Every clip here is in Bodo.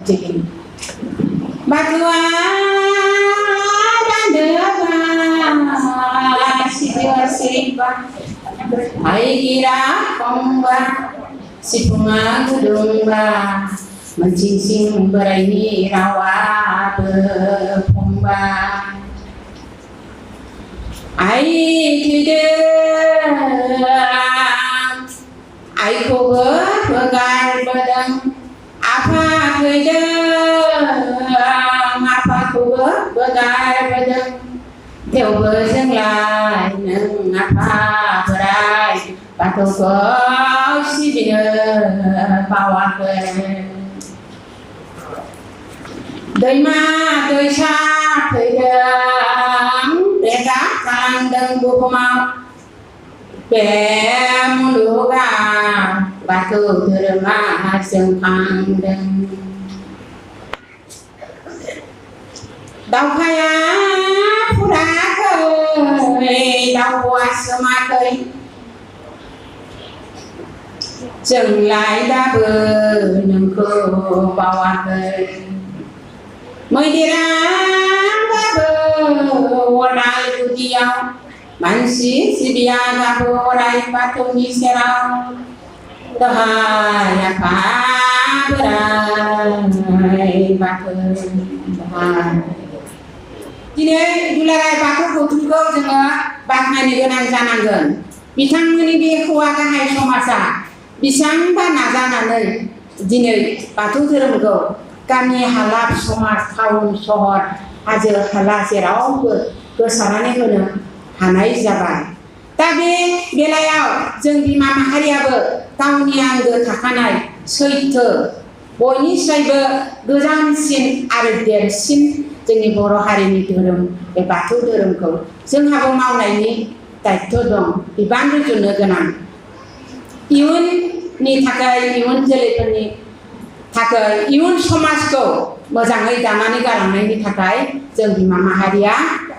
jadi batua dan dewa siwa siriba hai kira komba si bunga gudumba mencincin berai rawa berpomba ai tidak ai kowe begar bedang apa kedang apa kowe begar bedang theo bezeng lai nang apa berai batu ko si bina bawah ke đời ma đời xa thời gian để các càng đừng buộc mau bé muốn được bà từ từ ma sương càng đừng đau khai á phú đá khơi đau qua sơ ma khơi dừng lại đã bờ nâng cơ bao à khơi mới đi ra đã bờ warai tu diau mansi sidia đã bờ warai batu ni serau dah ya pa berai batu dah Dini dulalai baku kutuko जोङो बाख्नायनो गोनां जानांगोन बिथांमोननि बे हौवा गाहाय समाजा बेसेबांबा नाजानानै दिनै बाथौ धोरोमखौ गामि हालाम समाज टाउन सहर हाजो हाला जेरावबो गोसारनानै होनो हानाय जाबाय दा बे बेलायाव जों बिमा माहारियाबो गावनि आंगो थाखानाय सैथो बयनिफ्रायबो गोजानसिन आरो देरसिन जोंनि बर' हारिनि धोरोम बे बाथौ धोरोमखौ जोंहाबो मावनायनि दायित्व दं बिबान रुजुनो गोनां इयुननि थाखाय इयुन जोलैफोरनि थाखाय इयुन समाजखौ मोजाङै दानानै गालांनायनि थाखाय जों बिमा माहारिया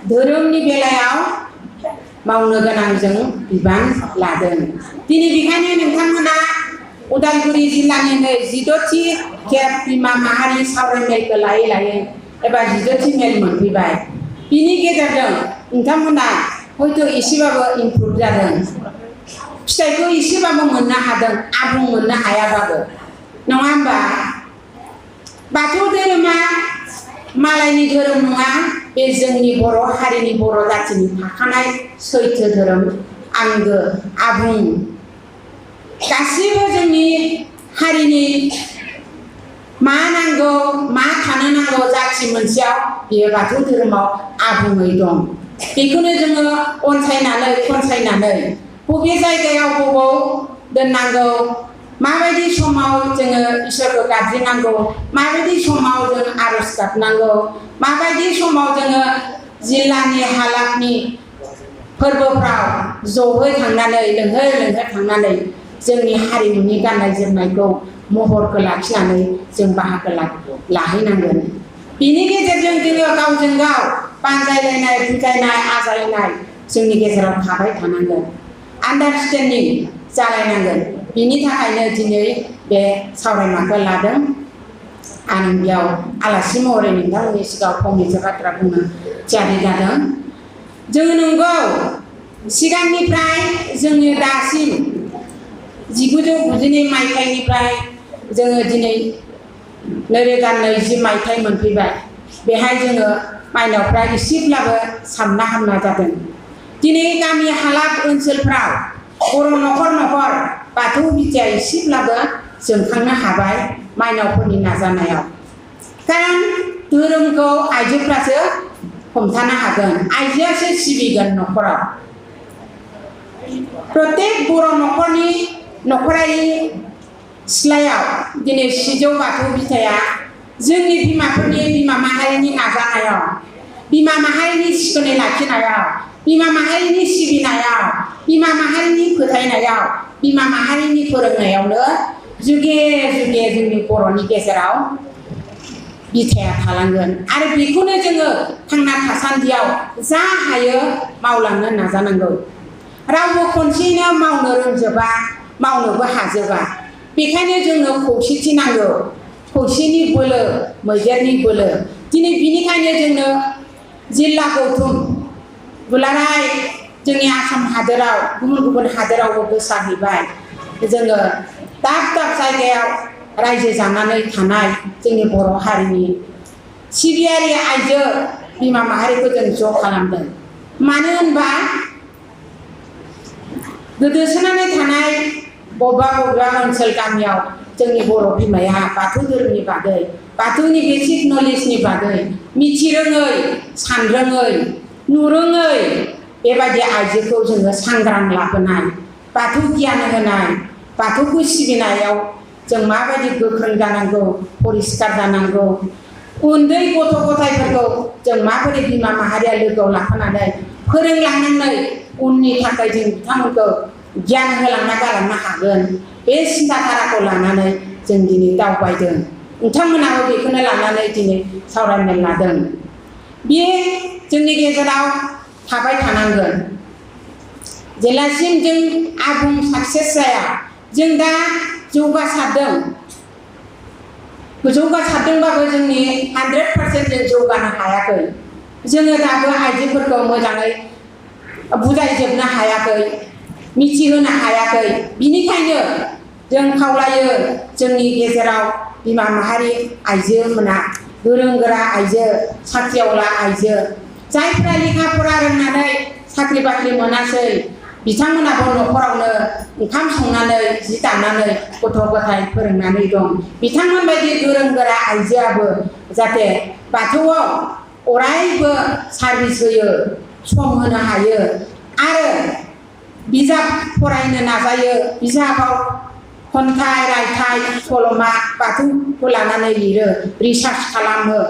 धोरोमनि बेलायाव मावनो गोनां जों बिबान लादों दिनै बेखायनो नोंथांमोना उदालगुरि जिल्लानि 16थि खेब बिमा माहारि सावरायमेलखौ लायै लायै एबा 16थि मेल मोनफैबाय बिनि गेजेरजों नोंथांमोना हयथ' एसेबाबो इमप्रुभ जादों फिथाइखौ एसेबाबो मोननो हादों आबुं मोननो हायाबाबो नङा होमबा बाथौ धोरोमा मालायनि धोरोम नङा बे जोंनि बर' हारिनि बर' जाथिनि थाखानाय सैथो धोरोम आंगो आबुं गासिबो जोंनि हारिनि मा नांगौ मा थानो नांगौ जाथि मोनसेयाव बेयो बाथौ धोरोमाव आबुङै दं बेखौनो जोङो अनसायनानै खनसायनानै बबे जायगायाव बबाव दोननांगौ माबायदि समाव जोङो इसोरखौ गाबज्रिनांगौ माबायदि समाव जों आरज गाबनांगौ माबायदि समाव जोङो जिल्लानि हालामनि फोरबोफ्राव जयै थांनानै लोंहो थांनानै जोंनि हारिमुनि गाननाय जोमनायखौ महरखौ लाखिनानै जों बाहागो लाहैनांगोन बिनि गेजेरजों जोङो गावजों गाव बानजायलायनाय बुजायनाय आजायनाय जोंनि गेजेराव थाबाय थानांगोन आन्डारस्टेन्डिं जालायनांगोन बिनि थाखायनो दिनै बे सावरायनायखौ लादों आं बेयाव आलासि महरै नोंथांमोननि सिगाङाव फंनैसो बाथ्रा बुंनो थियारि जादों जों नंगौ सिगांनिफ्राय जोङो दासिम 1992 मायथाइनिफ्राय जोङो दिनै 2020 मायथाइ मोनफैबाय बेहाय जोङो माइनावफ्रा एसेब्लाबो सानना हामना जादों दिनै गामि हालाम ओनसोलफ्राव बर' न'खर न'खर बाथौ बिद्या एसेब्लाबो जोंखांनो हाबाय माइनावफोरनि नाजानायाव कारन धोरोमखौ आइजोफ्रासो हमथानो हागोन आइजोआसो सिबिगोन न'खराव प्रत्येक बर' न'खरनि न'खरारि सिथ्लायाव दिनै सिजौ बाथौ बिथाया जोंनि बिमाफोरनि बिमा माहारिनि नाजानायाव बिमा माहारिनि सिखोनै लाखिनायाव बिमा माहारिनि सिबिनायाव बिमा माहारिनि फोथायनायाव बिमा माहारिनि फोरोंनायावनो जुगे जुगे जोंनि बर'नि गेजेराव बिथाया थालांगोन आरो बेखौनो जोङो थांना थासान्दियाव जा हायो मावलांनो नाजानांगौ रावबो खनसेनो मावनो रोंजोबा मावनोबो हाजोबा बेखायनो जोंनो खौसेथि नांगौ खौसेनि बोलो मैदेरनि बोलो दिनै बिनिखायनो जोंनो जिल्ला गौथुम दुलाराय जोंनि आसाम हादोराव गुबुन गुबुन हादोरावबो गोसारहैबाय जोङो दाब दाब जायगायाव रायजो जानानै थानाय जोंनि बर' हारिनि सिबियारि आइजो बिमा माहारिखौ जों ज' खालामदों मानो होनबा गोदोसोनानै थानाय बबेबा ओनसोल गामियाव जोंनि बर' बिमाया बाथौ धोरोमनि बागै बाथौनि बेसिक नलेजनि बागै मिथिरोङै सानरोङै नुरोङै बेबायदि आइजोखौ जोङो सांग्रां लाबोनाय बाथौ गियान होनाय बाथौखौ सिबिनायाव जों माबायदि गोख्रों जानांगौ परिस्कार जानांगौ उन्दै गथ' गथायफोरखौ जों माबोरै बिमा माहारिया लोगोआव लाफानानै फोरोंलांनानै उननि थाखाय जों बिथांमोनखौ गियान होलांना गालांनो हागोन बे सिन्थाधाराखौ लानानै जों दिनै दावबायदों नोंथांमोनाबो बेखौनो लानानै दिनै सावरायमेल लादों बे जोंनि गेजेराव थाबाय थानांगोन जेब्लासिम जों आबुं साक्सेस जाया जों दा जौगासारदों जौगासारदोंबाबो जोंनि 100% जों जौगानो हायाखै जोङो दाबो आइजोफोरखौ मोजाङै बुजायजोबनो हायाखै मिथिहोनो हायाखै बिनिखायनो जों खावलायो जोंनि गेजेराव बिमा माहारि आइजोमोना गोरों गोरा आइजो साख्रिआवला आइजो जायफ्रा लेखा फरा रोंनानै साख्रि बाख्रि मोनासै बिथांमोनाबो न'खरावनो ओंखाम संनानै जि दानानै गथ' गथाय फोरोंनानै दं बिथांमोन बायदि गोरों गोरा आइजोआबो जाहाथे बाथौआव अरायबो सार्भिस होयो सम होनो हायो आरो बिजाब फरायनो नाजायो बिजाबाव खन्थाइ रायथाइ सल'मा बाथौखौ लानानै लिरो रिसार्च खालामो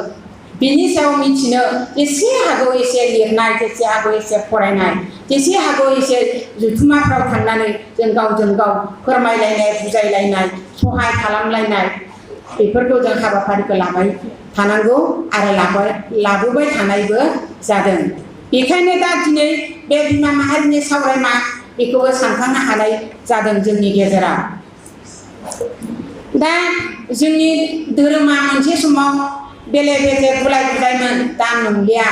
बिनि सायाव मिथिनो जेसे हागौ एसे लिरनाय जेसे हागौ एसे फरायनाय जेसे हागौ एसे जथुम्माफ्राव थांनानै जों गावजों गाव फोरमायलायनाय बुजायलायनाय सहाय खालामलायनाय बेफोरखौ जों हाबाफारिखौ लाबाय थानांगौ आरो लाबोबाय थानायबो जादों बेखायनो दा दिनै बे बिमा माहारिनि सावरायमा बेखौबो सानखांनो हानाय जादों जोंनि गेजेराव दा जोंनि धोरोमा मोनसे समाव बेले बेजे गुलाय गुजायमोन दा नंलिया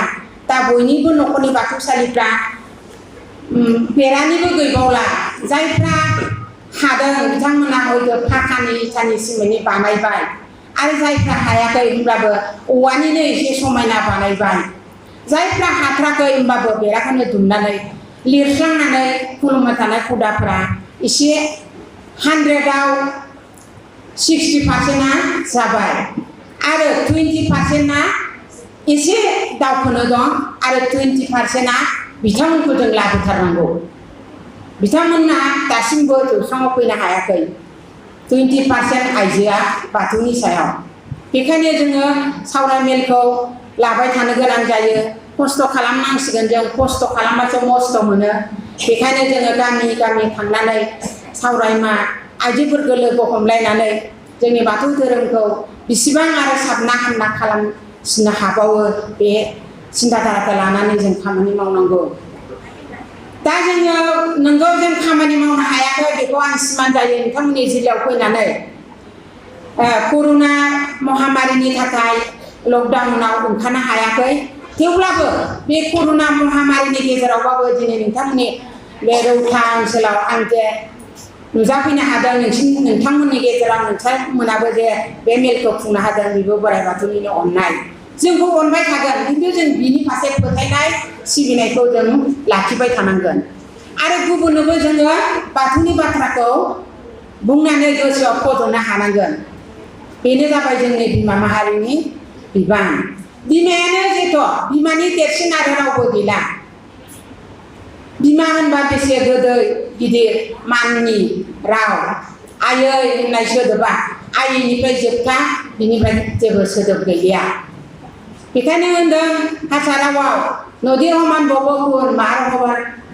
दा बयनिबो न'खरनि बाथौसालिफ्रा बेरानिबो गैबावला जायफ्रा हादों बिथांमोना हयथ' फाखानि इटानि सिमेन्टनि बानायबाय आरो जायफ्रा हायाखै होनब्लाबो औवानिनो एसे समायना बानायबाय जायफ्रा हाथाराखै होनबाबो बेराखौनो दुमनानै लिरस्रांनानै खुलुमबाय थानाय हुदाफ्रा एसे 100आव 60%आ जाबाय आरो 20%आ एसे दावखोनो दं आरो 20%आ बिथांमोनखौ जों लाबोथारनांगौ बिथांमोनहा दासिमबो जौस्राङाव फैनो हायाखै 20% आइजोआ बाथौनि सायाव बेखायनो जोङो सावरायमेलखौ लाबाय थानो गोनां जायो खस्थ' खालामनांसिगोन जों खस्थ' खालामबासो मस्थ' मोनो बेखायनो जोङो गामि गामि थांनानै सावरायमा आइजोफोरखौ लोगो हमलायनानै जोंनि बाथौ धोरोमखौ बेसेबां आरो साबना हामना खालामसिननो हाबावो बे सिन्थाधाराखौ लानानै जों खामानि मावनांगौ दा जोङो नोंगौ जों खामानि मावनो हायाखै बेखौ आं सिमान जायो नोंथांमोननि जिल्लायाव फैनानै कर'ना महामारिनि थाखाय लकडाउनाव ओंखारनो हायाखै थेवब्लाबो बे कर'ना महामारिनि गेजेरावबाबो दिनै नोंथांमोननि बे रौता ओनसोलाव आं जे नुजाफैनो हादों नोंथांमोननि गेजेराव नोंथांमोनाबो जे बे मेलखौ खुंनो हादों बेबो बोराइ बाथौनिनो अननाय जोंखौ अनबाय थागोन खिन्थु जों बिनि फारसे फोथायनाय सिबिनायखौ जों लाखिबाय थानांगोन आरो गुबुननोबो जोङो बाथौनि बाथ्राखौ बुंनानै गोसोआव फज'नो हानांगोन बेनो जाबाय जोंनि बिमा माहारिनि बिबान बिमायानो जेथ' बिमानि देरसिन आरो रावबो गैला बिमा होनबा बेसे गोदै गिदिर माननि राव आयै होननाय सोदोबा आयैनिफ्राय जोबथा बिनिफ्राय जेबो सोदोब गैलिया बेखायनो होनदों हारसा रावाव नदी समान बबकुन मार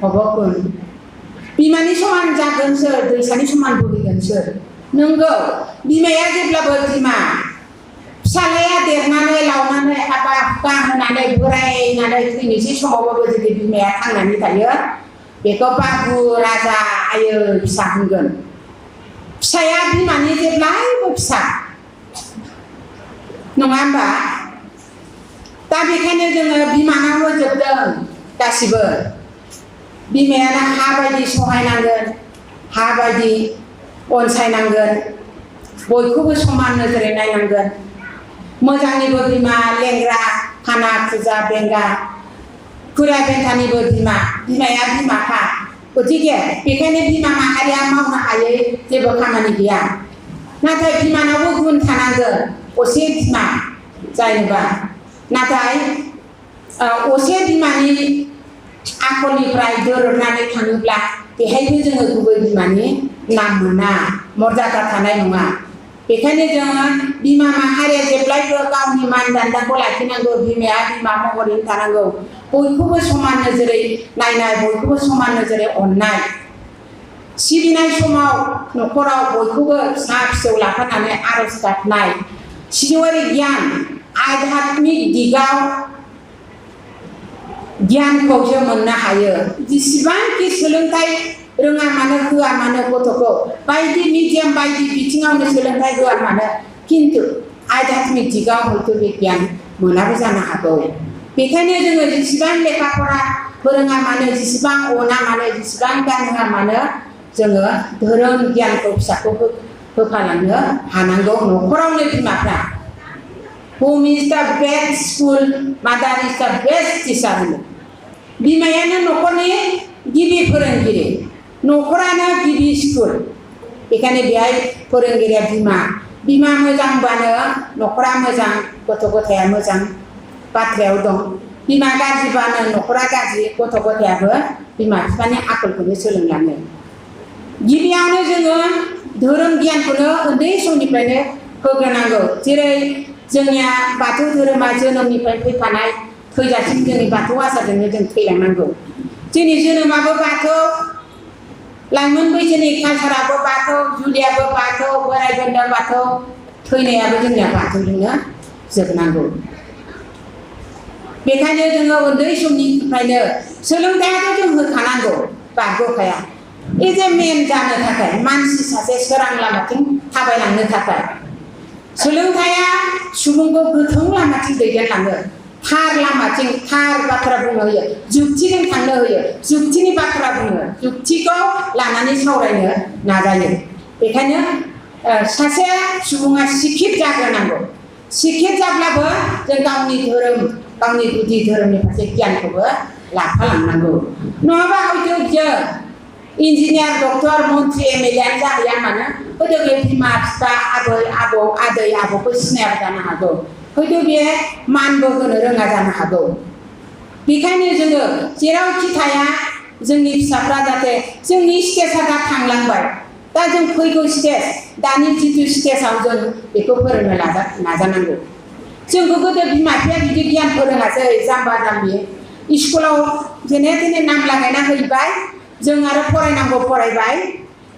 हबकुन बिमानि समान जागोन सोर दैसानि समान बोहैगोन सोर नंगौ बिमाया जेब्लाबो बिमा फिसालाया देरनानै लावनानै हाबा हुखा होनानै बोरायनानै थैनोसै समावबाबो जुदि बिमाया थांनानै थायो बेखौ बाबु राजा आयै फिसा होनगोन फिसाया बिमानि जेब्लायबो फिसा नङा होमबा दा बेखायनो जोङो बिमानावबो जोबदों गासिबो बिमायानो हा बायदि सहायनांगोन हा बायदि अनसायनांगोन बयखौबो समान नोजोरै नायनांगोन मोजांनिबो बिमा लेंग्रा खाना फुजा बेंगा खुरा बेन्थानिबो बिमा बिमाया बिमाखा गतिके बेखायनो बिमा माहारिया मावनो हायै जेबो खामानि गैया नाथाय बिमानावबो गुन थानांगोन असे बिमा जायोबा नाथाय असे बिमानि आखलनिफ्राय दोरोदनानै थाङोब्ला बेहायबो जोङो गुबै बिमानि नाम मोना मर्यादा थानाय नङा बेखायनो जोङो बिमा माहारिया जेब्लायबो गावनि मानदान्दाखौ लाखिनांगौ बिमाया बिमा महरै थानांगौ बयखौबो समान नोजोरै नायनाय बयखौबो समान नोजोरै अननाय सिबिनाय समाव न'खराव बयखौबो फिसा फिसौ लाफानानै आरज गाबनाय सिजौआरि गियान आध्यात्मिक दिगाव गियानखौ जों मोननो हायो जेसेबांखि सोलोंथाइ रोङा मानो होआ मानो गथ'खौ बायदि मिडियाम बायदि बिथिङावनो सोलोंथाइ होआ मानो किन्तु आध्यात्मिक दिगाव हयथ' बे गियान मोनाबो जानो हागौ बेखायनो जोङो जेसेबां लेखा फरा फोरोङा मानो जेसेबां अना मानो जेसेबां गान होआ मानो जोङो धोरोम गियानखौ फिसाखौ होफालांनो हानांगौ न'खरावनो बिमाफ्रा Home is the best school, mother is the best teacher. बिमायानो न'खरनि गिबि फोरोंगिरि न'खरानो गिबि स्कुल बेखायनो बेहाय फोरोंगिरिया बिमा मोजांबानो न'खरा मोजां गथ' गथाया मोजां बाथ्रायाव दं बिमा गाज्रिबानो न'खरा गाज्रि गथ' गथायाबो बिमा बिफानि आखलखौनो सोलोंलाङो गिबियावनो जोङो धोरोम गियानखौनो उन्दै समनिफ्रायनो होग्रोनांगौ जेरै जोंनिया बाथौ धोरोमा जोनोमनिफ्राय फैफानाय थैजासिम जोंनि बाथौ आसारजोंनो जों थैलांनांगौ जोंनि जोनोमाबो बाथौ लाइमोन बैसोनि कालसाराबो बाथौ जुलियाबो बाथौ बोराय बेन्थ बाथौ थैनायाबो जोंनिया बाथौजोंनो जोबनांगौ बेखायनो जोङो उन्दै समनिफ्रायनो सोलोंथाइखौ जों होखानांगौ बारग'खाया एजे मेन जानो थाखाय मानसि सासे सोरां लामाथिं थाबायलांनो थाखाय सोलोंथाइया सुबुंखौ गोथों लामाथिं दैदेनलाङो थार लामाथिं थार बाथ्रा बुंनो होयो जुक्तिजों थांनो होयो जुक्तिनि बाथ्रा बुङो जुक्तिखौ लानानै सावरायनो नाजायो बेखायनो सासे सुबुङा शिक्षित जाग्रोनांगौ शिक्षित जाब्लाबो जों गावनि धोरोम गावनि गुदि धोरोमनि फारसे गियानखौबो लाफालांनांगौ नङाबा हयथ' बियो इन्जिनियार डक्टर मन्त्रि एमएलएआनो जाहैया मानो हयथ' बे बिमा बिफा आबै आबौ आदै आबौखौ सिनायाबो जानो हागौ हयथ' बे मानबो होनो रोङा जानो हागौ बेखायनो जोङो जेरावखि थाया जोंनि फिसाफ्रा जाहाथे जोंनि स्टेजआ दा थांलांबाय दा जों फैगौ स्टेज दानि जिथु स्टेजआव जों बेखौ फोरोंनो नाजानांगौ जोंखौ गोदो बिमा बिफाया बिदि गियान फोरोङासै जाम्बा जाम्बि स्कुलाव जेने तेने नाम लागायना हैबाय जों आरो फरायनांगौ फरायबाय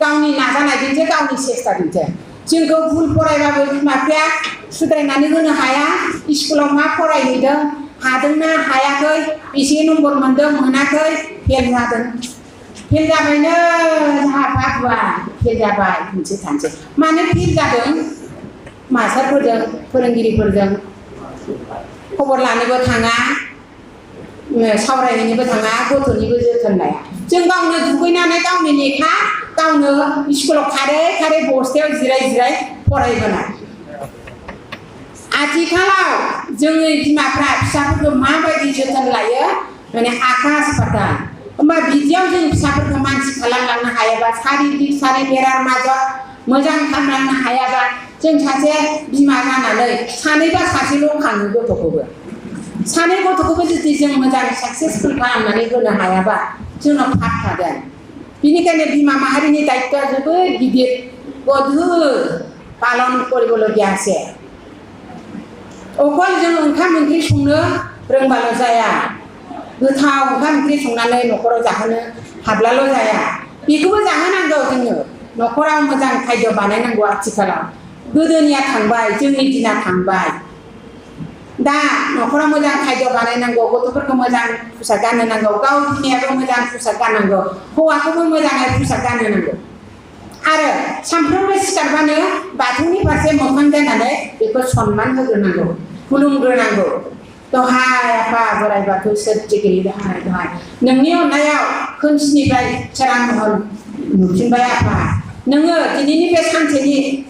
गावनि नाजानायजोंसो गावनि सेस्ताजोंसो जोंखौ भुल फरायबाबो बिमा बिफाया सुद्रायनानै होनो हाया स्कुलाव मा फरायहैदों हादोंना हायाखै बेसे नम्बर मोनदों मोनाखै फेल जादों फेल जाबायनो जोंहा बाबुआ फेल जाबाय मोनसे थानोसै मानो फेल जादों मास्टारफोरजों फोरोंगिरिफोरजों खबर लानोबो थाङा सावरायहैनोबो थाङा गथ'निबो जोथोन लाया जों गावनो दुगैनानै गावनि लेखा गावनो स्कुलाव खारै खारै बस्थायाव जिराय फरायबोनाय आथिखालाव जोंनि बिमाफ्रा फिसाफोरखौ माबायदि जोथोन लायो माने आकाश पाताल होमबा बिदियाव जों फिसाफोरखौ मानसि खालामलांनो हायाबा सारि बेरार माजर मोजां खालामलांनो हायाबा जों सासे बिमा जानानै सानैबा सासेल' खाङो गथ'खौबो सानै गथ'खौबो जुदि जों मोजां साक्सेसफुल खालामनानै होनो हायाबा जोंनाव फाथ थागोन बेनिखायनो बिमा माहारिनि दायित्वआ जोबोद गिदिर गधुर पालन करिबलगिया আছে अकल जों ओंखाम ओंख्रि संनो रोंबाल' जाया गोथाव ओंखाम ओंख्रि संनानै न'खराव जाहोनो हाब्लाल' जाया बेखौबो जाहोनांगौ जोङो न'खराव मोजां खायद बानायनांगौ आथिखालाव गोदोनिया थांबाय जोंनि दिना थांबाय दा न'खराव मोजां खायद बानायनांगौ गथ'फोरखौ मोजां पोसाक गानहोनांगौ गाव बिमायाबो मोजां पोसाक गाननांगौ हौवाखौबो मोजाङै पोसाक गानहोनांगौ आरो सानफ्रोमबो सिखारबानो बाथौनि फारसे मोखां जानानै बेखौ सनमान होग्रोनांगौ खुलुमग्रोनांगौ दहाय आफा बोराइ बाथौ सोरजिगिरि दहाय दहाय नोंनि अननायाव खोमसिनिफ्राय सोरां महर नुफिनबाय आफा नोङो दिनैनि बे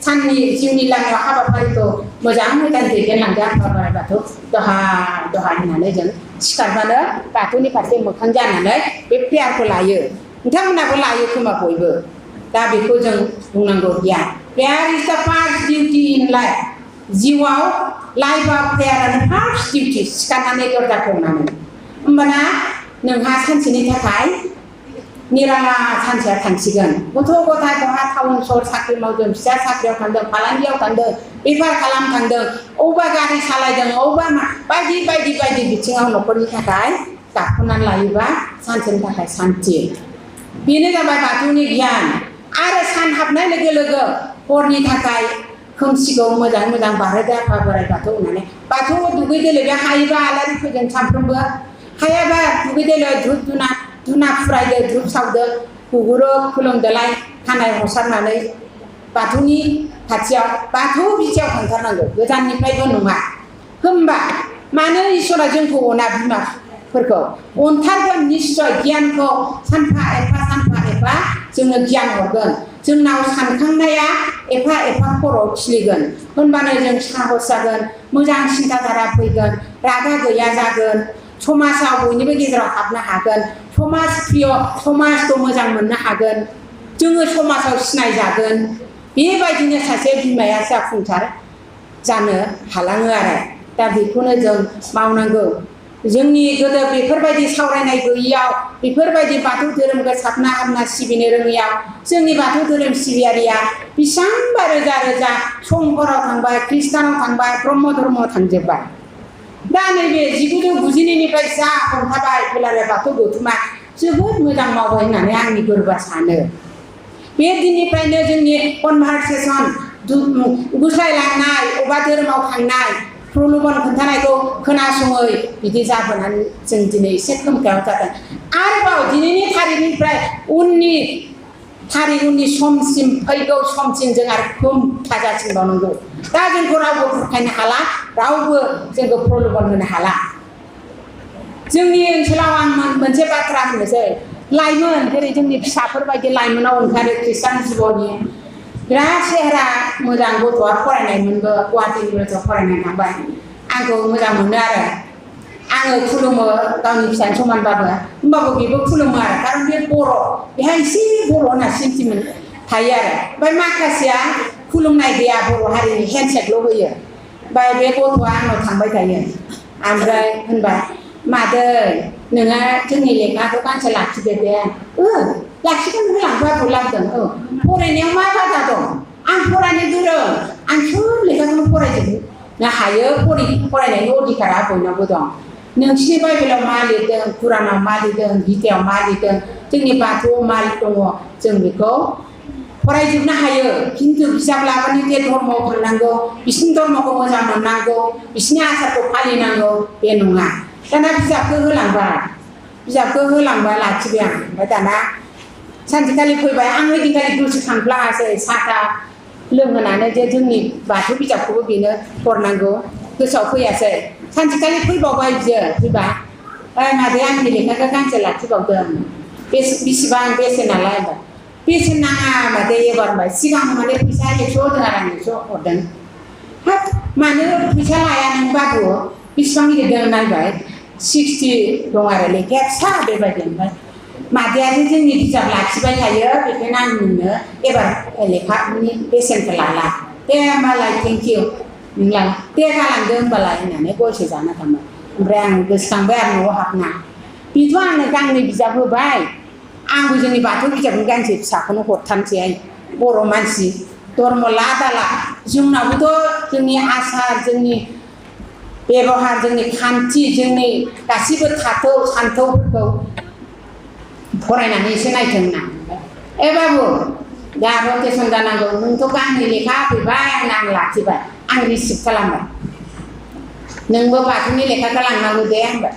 साननि जिउनि लामायाव हाबाफारिखौ मोजाङै दैदेनलांदो आफा बोराइ बाथौ दहाय दहाय होननानै जों सिखारबानो बाथौनि फारसे मोखां जानानै बे प्रेयारखौ लायो नोंथांमोनाबो लायो खोमा बयबो दा बेखौ जों बुंनांगौ गियान प्रेयार इज द फार्स्ट डिउटि इन लाइफ जिउआव लाइफआव प्रेयारानो फार्स्ट डिउटि सिखारनानै दरजा खेवनानै होमबाना नोंहा सानसेनि थाखाय निराला सानसेया थांसिगोन गथ' गथाय बहा टाउन सहर साख्रि मावदों फिसा साख्रियाव थांदों फालांगियाव थांदों बेफार खालाम थांदों अबेबा गारि सालायदों अबेबा बायदि बायदि बायदि बिथिङाव न'खरनि थाखाय दाफुंनानै लायोबा सानसेनि थाखाय सान्थि बेनो जाबाय बाथौनि गियान आरो सान हाबनाय लोगो लोगो हरनि थाखाय खोमसिखौ मोजाङै मोजां बारहोदो आफा बोराइ बाथौ होननानै बाथौआव दुगैदोलो बे हायोबा आलारि फोजों सानफ्रोमबो हायाबा दुगैदोलो धुप धुना फुरायदो धुप सावदो गुगुरो खुलुमदोलाय खानाय हसारनानै बाथौनि खाथियाव बाथौ बिथियाव थांथारनांगौ गोजाननिफ्रायबो नङा होमबा मानो इसोरा जोंखौ अना बिमाफोरखौ अनथारगोन निश्चय गियानखौ सानफा एफा जोंनो गियान हरगोन जोंनाव सानखांनाया एफा एफा खर'आव खिलिगोन होनबानो जों साहस जागोन मोजां सिन्थाधारा फैगोन रागा गैया जागोन समाजाव बयनिबो गेजेराव हाबनो हागोन समाज प्रिय समाजखौ मोजां मोननो हागोन जोङो समाजाव सिनायजागोन बेबायदिनो सासे बिमाया जाफुंसार जानो हालाङो आरो दा बेखौनो जों मावनांगौ जोंनि गोदो बेफोरबायदि सावरायनाय गैयैयाव बेफोरबायदि बाथौ धोरोमखौ साबना हामना सिबिनो रोङैयाव जोंनि बाथौ धोरोम सिबियारिया बेसेबांबा रोजा रोजा संघराव थांबाय ख्रिस्टानाव थांबाय ब्रह्म धर्मआव थांजोब्बाय दा नैबे 1992निफ्राय जा हमथाबाय दुलाराय बाथौ गौथुमा जोबोद मोजां मावबाय होननानै आंनि गोरबोआ सानो बे दिननिफ्रायनो जोंनि कनभारसेसन गुस्लायलांनाय अबा धोरोमाव थांनाय प्रलोभन खोन्थानायखौ खोनासङै बिदि जाबोनानै जों दिनै एसे खोमखायाव जादों आरोबाव दिनैनि थारिखनिफ्राय उननि समसिम फैगौ समसिम जों आरो खोमथा जासिनबावनांगौ दा जोंखौ रावबो बुरखायनो हाला रावबो जोंखौ प्रलोभन होनो हाला जोंनि ओनसोलाव आं मोनसे बाथ्रा होनोसै लाइमोन जेरै जोंनि फिसाफोरबायदि लाइमोनाव ओंखारो ख्रिस्टान जिबननि बिराद सेहेरा मोजां गथ'आ फरायनायमोनबो गुवाहाटि इउनिभारसिटियाव फरायनाय थांबाय आंखौ मोजां मोनो आरो आङो खुलुमो गावनि फिसानि समानबाबो होमबाबो बेबो खुलुमो आरो खारन बे बर' बेहा एसे बर' होनना सेन्टिमेन्ट थायो आरो ओमफ्राय माखासेया खुलुमनाय गैया बर' हारिनि हेन्डसेकल' होयो ओमफ्राय बे गथ'आ आंनाव थांबाय थायो ओमफ्राय होनबाय मादै नोङो जोंनि लेखाखौ गांसे लाखिदो दे लाखिगोन होलांबाबो लांदों फरायनायाव मा बादा दं आं फरायनो गोरों आं सोब लेखाखौनो फरायजोबनो हायो फरायनायनि अधिकारा बयनावबो दं नोंसिनि बाइबेलाव मा लिरदों कुरानाव मा लिरदों गितायाव मा लिरदों जोंनि बाथौआव मा दङ जों बेखौ फरायजोबनो हायो खिन्थु बिजाब लाबानो जे धर्मआव थांनांगौ बिसिनि धर्मखौ मोजां मोननांगौ बिसिनि आसारखौ फालिनांगौ बे नङा दाना बिजाबखौ होलांबाय लाखिबाय आं ओमफ्राय दाना सानसेखालि फैबाय आं ओइदिनखालि गोसोखांफ्लाङासै साहा लोंहोनानै जे जोंनि बाथौ बिजाबखौबो बेनो हरनांगौ गोसोआव फैयासै सानसेखालि फैबावबाय बियो फैबा मादै आंनि लेखाखौ गांसे लाखिबावदों बेसेबां बेसेनालाय होनबाय बेसेन नाङा मादै एबार होनबाय सिगां माने फैसा 100 होदों आरो आं 100 हरदों हाब मानो फैसा लाया नों बाबु बेसेबां लिरदों नायबाय 60 दं आरो लेखाया फिसा बेबायदि ओमफ्राय मादैयासो जोंनि बिजाब लाखिबाय थायो बेखायनो आं नोंनो एबार लेखानि बेसेनखौ लाला दे होमबालाय थेंक इउ नोंलाय दे गालांदो होमबालाय होननानै गयसो जाना थांबाय ओमफ्राय आं गोसोखांबाय आरो न'आव हाबना बेथ' आंनो गांनै बिजाब होबाय आंबो जोंनि बाथौ बिजाबनि गांसे फिसाखौनो हरथारनोसैहाय बर' मानसि धर्म ला दाला जोंनावबोथ' जोंनि आसार जोंनि बेबहार जोंनि खान्थि जोंनि गासिबो थाथौ सान्थौफोरखौ फरायनानै एसे नायथों होनना बाबु दा रटेसन जानांगौ नोंथ' गांनै लेखा होफैबाय आं लाखिबाय आं रिसिभ खालामबाय नोंबो बाथौनि लेखाखौ लांनांगौ दे होनबाय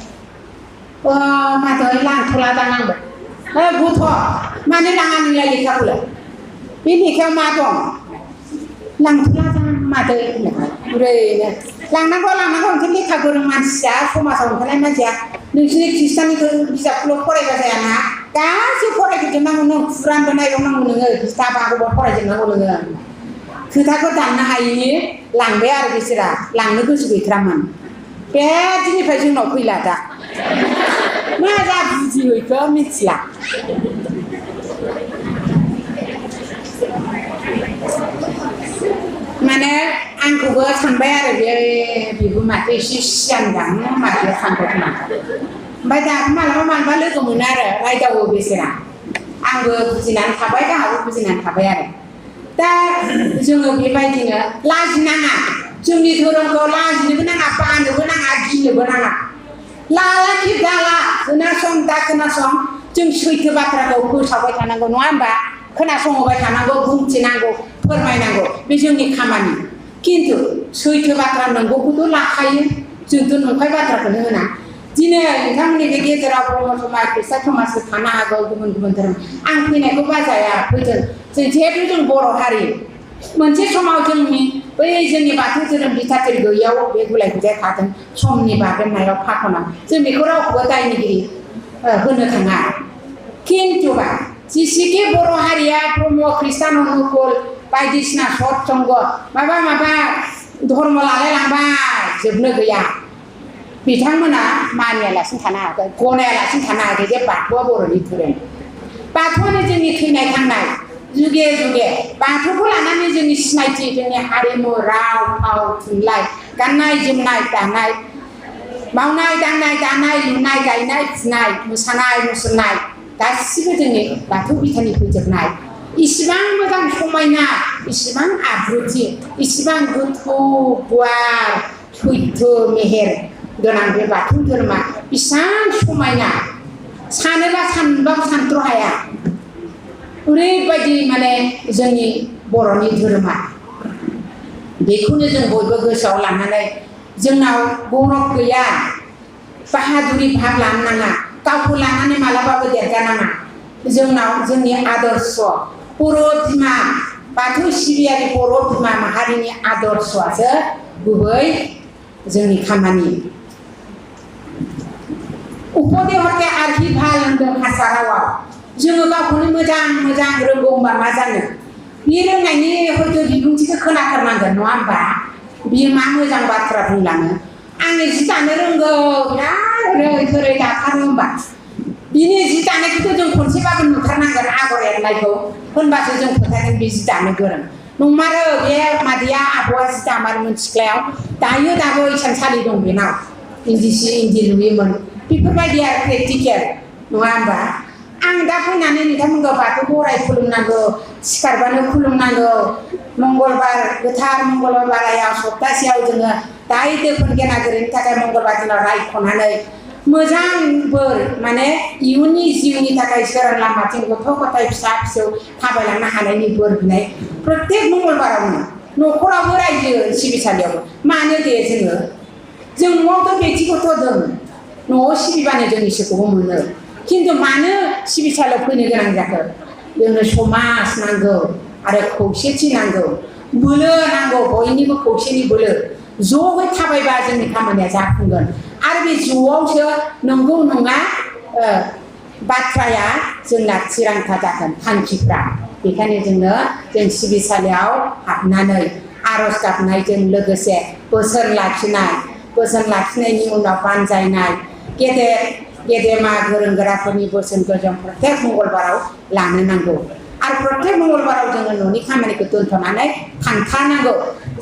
मादै लांथ'ला दां आंबाय गथ' मानो लाङा नोंलाय लेखाखौलाय बे लेखायाव मा दं लांथ'ला जा मादै ओरैनो लांनांगौ नोंसोर लेखा गोरों मानसिया समाजाव ओंखारनाय मानसिया नोंसोरनि खृष्टाननिखौ बिजाबखौल' फरायबा जायाना गासैबो फरायजोबनांगौ नों कुरानबो नायबावनांगौ नोङो गीता भागवत फरायजोबनांगौ नोङो खोथाखौ दाननो हायिनि लांबाय आरो बिसोरा लांनो गोसो गैथारामोन बे दिननिफ्राय जोंनाव फैला दा मा जा बुजिहैखो मिथिला माने आंखौबो सानबाय आरो बेबो माथो एसे सिगांदां माथो सानबाय खोमा ओमफ्राय दाबो मालाबा लोगो मोनो आरो रायदावो बिसोरा आंबो बुजिनानै थाबाय गाहाबो बुजिनानै थाबाय आरो दा जोङो बेबायदिनो लाजिनाङा जोंनि धोरोमखौ लाजिनोबो नाङा बानोबो नाङा गिनोबो नाङा लालाखि दाला खोनासं दा खोनासं जों सैथो बाथ्राखौ फोसावबाय थानांगौ नङा होमबा खोनासंहोबाय थानांगौ बुंथिनांगौ फोरमायनांगौ बे जोंनि खामानि खिन्थु सैथो बाथ्रा नंगौखौथ' लाखायो जोंथ' नंखाय बाथ्राखौनो होना दिनै नोंथांमोननि बे गेजेराव ब्रह्म समाज ख्रिस्टान समाजबो थानो हागौ गुबुन गुबुन धोरोम आं फैनायखौ बाजाया फैदों जिहेथु जों बर' हारि मोनसे समाव जोंनि बाथौ धोरोम बिथाथिर गैयैयाव बे गुलाय गुजाय थादों समनि बाबेननायाव फाखनाव जों बेखौ रावखौबो दायनिगिरि होनो थाङा खिन्थुबा जेसेखि बर' हारिया ब्रह्म ख्रिस्टान अनुकुल बायदिसिना सत्संग माबा धर्म लालायलांबाय जोबनो गैया बिथांमोना मानियालासिनो थानो हायाखै गनायालासिनो थानो हायाखै जे बाथौआ बर'नि धोरोम बाथौआनो जोंनि थैनाय थांनाय जुगे जुगे बाथौखौ लानानै जोंनि सिनायथि जोंनि हारिमु राव फाव थुनलाइ गाननाय जोमनाय दानाय मावनाय दांनाय लुनाय गायनाय फुनाय मोसानाय मुसुरनाय गासिबो जोंनि बाथौ बिथानि फैजोबनाय इसिबां मोजां समायना इसिबां आब्रुथि इसिबां गोथौ गुवार सैथो मेहेर गोनां बे बाथौ धोरोमा बेसेबां समायना सानोबा सानबाबो सानथ्र' हाया ओरैबायदि माने जोंनि बर'नि धोरोमा बेखौनो जों बयबो गोसोआव लानानै जोंनाव गौरब गैया बाहादुरि भाब लानो नाङा गावखौ लानानै मालाबाबो देरगानाङा जोंनाव जोंनि आदर्श बर' बिमा बाथौ सिबियारि बर' बिमा माहारिनि आदर्शआसो गुबै जोंनि खामानि उपदे हते आर्हि भाल होनदों हारसा रावाव जोङो गावखौनो मोजां रोंगौ होनबा मा जानो बे रोंनायनि हयथ' बिबुंथिखौ खोनाथारनांगोन नङा होमबा बियो मा मोजां बाथ्रा बुंलाङो आंनि जि दानो रोंगौ बिराद ओरै दाथारो होनबा बिनि जि दानायखौथ' जों खनसेबाबो नुथारनांगोन आगर एरनायखौ होनबासो जों फोथायगोन बे जि दानो गोरों नंमारो बे मादैया आब'आ जि दामारोमोन सिख्लायाव दाबो इसानसालि दं बेनाव इन्दि सि इन्दि लुयोमोन बेफोरबायदि आरो प्रेक्टिकेल नङा होमबा आं दा फैनानै नोंथांमोनखौ बाथौखौ अराय खुलुमनांगौ सिखारबानो खुलुमनांगौ मंगलबार गोथार मंगलबार बारायाव सप्तासेयाव जोङो दाय दोफोन गेना गोरोन्थिनि थाखाय मंगलबार दिनाव रायख'नानै मोजां बोर माने इयुननि जिउनि थाखाय सोरां लामाथिं गथ' गथाय फिसा फिसौ थाबायलांनो हानायनि बोर बिनाय प्रत्येक मंगलबारावनो न'खरावबो रायजो सिबिसालियावबो मानो दे जों न'आवथ' बेक्तिगत दं न'आव सिबिबानो जों इसोरखौबो मोनो खिन्थु मानो सिबिसालियाव फैनो गोनां जाखो जोंनो समाज नांगौ आरो खौसेथि नांगौ बोलो नांगौ बयनिबो खौसेनि बोलो ज'यै थाबायबा जोंनि खामानिया जाफुंगोन आरो बे ज'आवसो नंगौ नङा बाथ्राया जोंना थिरांथा जागोन थांखिफ्रा बेखायनो जों सिबिसालियाव हाबनानै आर'ज गाबनायजों लोगोसे बोसोन लाखिनायनि उनाव बानजायनाय गेदेमा गोरों गोराफोरनि बोसोनखौ जों प्रत्येक मंगलबाराव लानो नांगौ आरो प्रत्येक मंगलबाराव जोङो न'नि खामानिखौ दोनथ'नानै थांथारनांगौ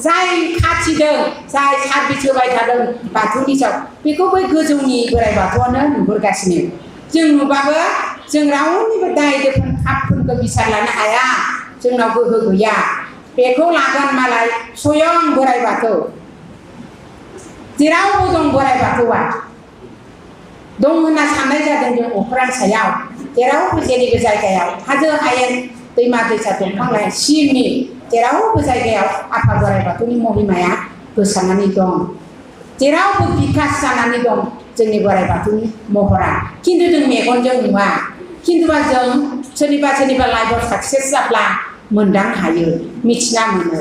जाय खाथिदों जाय सार्भिस होबाय थादों बाथौनि सायाव बेखौ बै गोजौनि बोराइ बाथौआनो नुहुरगासिनो जों नुबाबो जों रावनिबो दाय दोफोन पापफोरखौ बिसार लानो हाया जोंनाव गोहो गैया बेखौ लागोन मालाय स्वयं बोराइ बाथौ जेरावबो दं बोराइ बाथौआ दं होनना साननाय जादों जों अख्रां सायाव जेरावबो जेनिबो जायगायाव हाजो हायेन दैमा दैसा दंफां लाइफां सिमनि जेरावबो जायगायाव आफा बोराइ बाथौनि महिमाया गोसारनानै दं जेरावबो बिकास जानानै दं जोंनि बोराइ बाथौनि महरा खिन्थु जों मेगनजों नुवा खिन्थुबा जों सोरनिबा लाइफआव साक्सेस जाब्ला मोनदां हायो मिथिना मोनो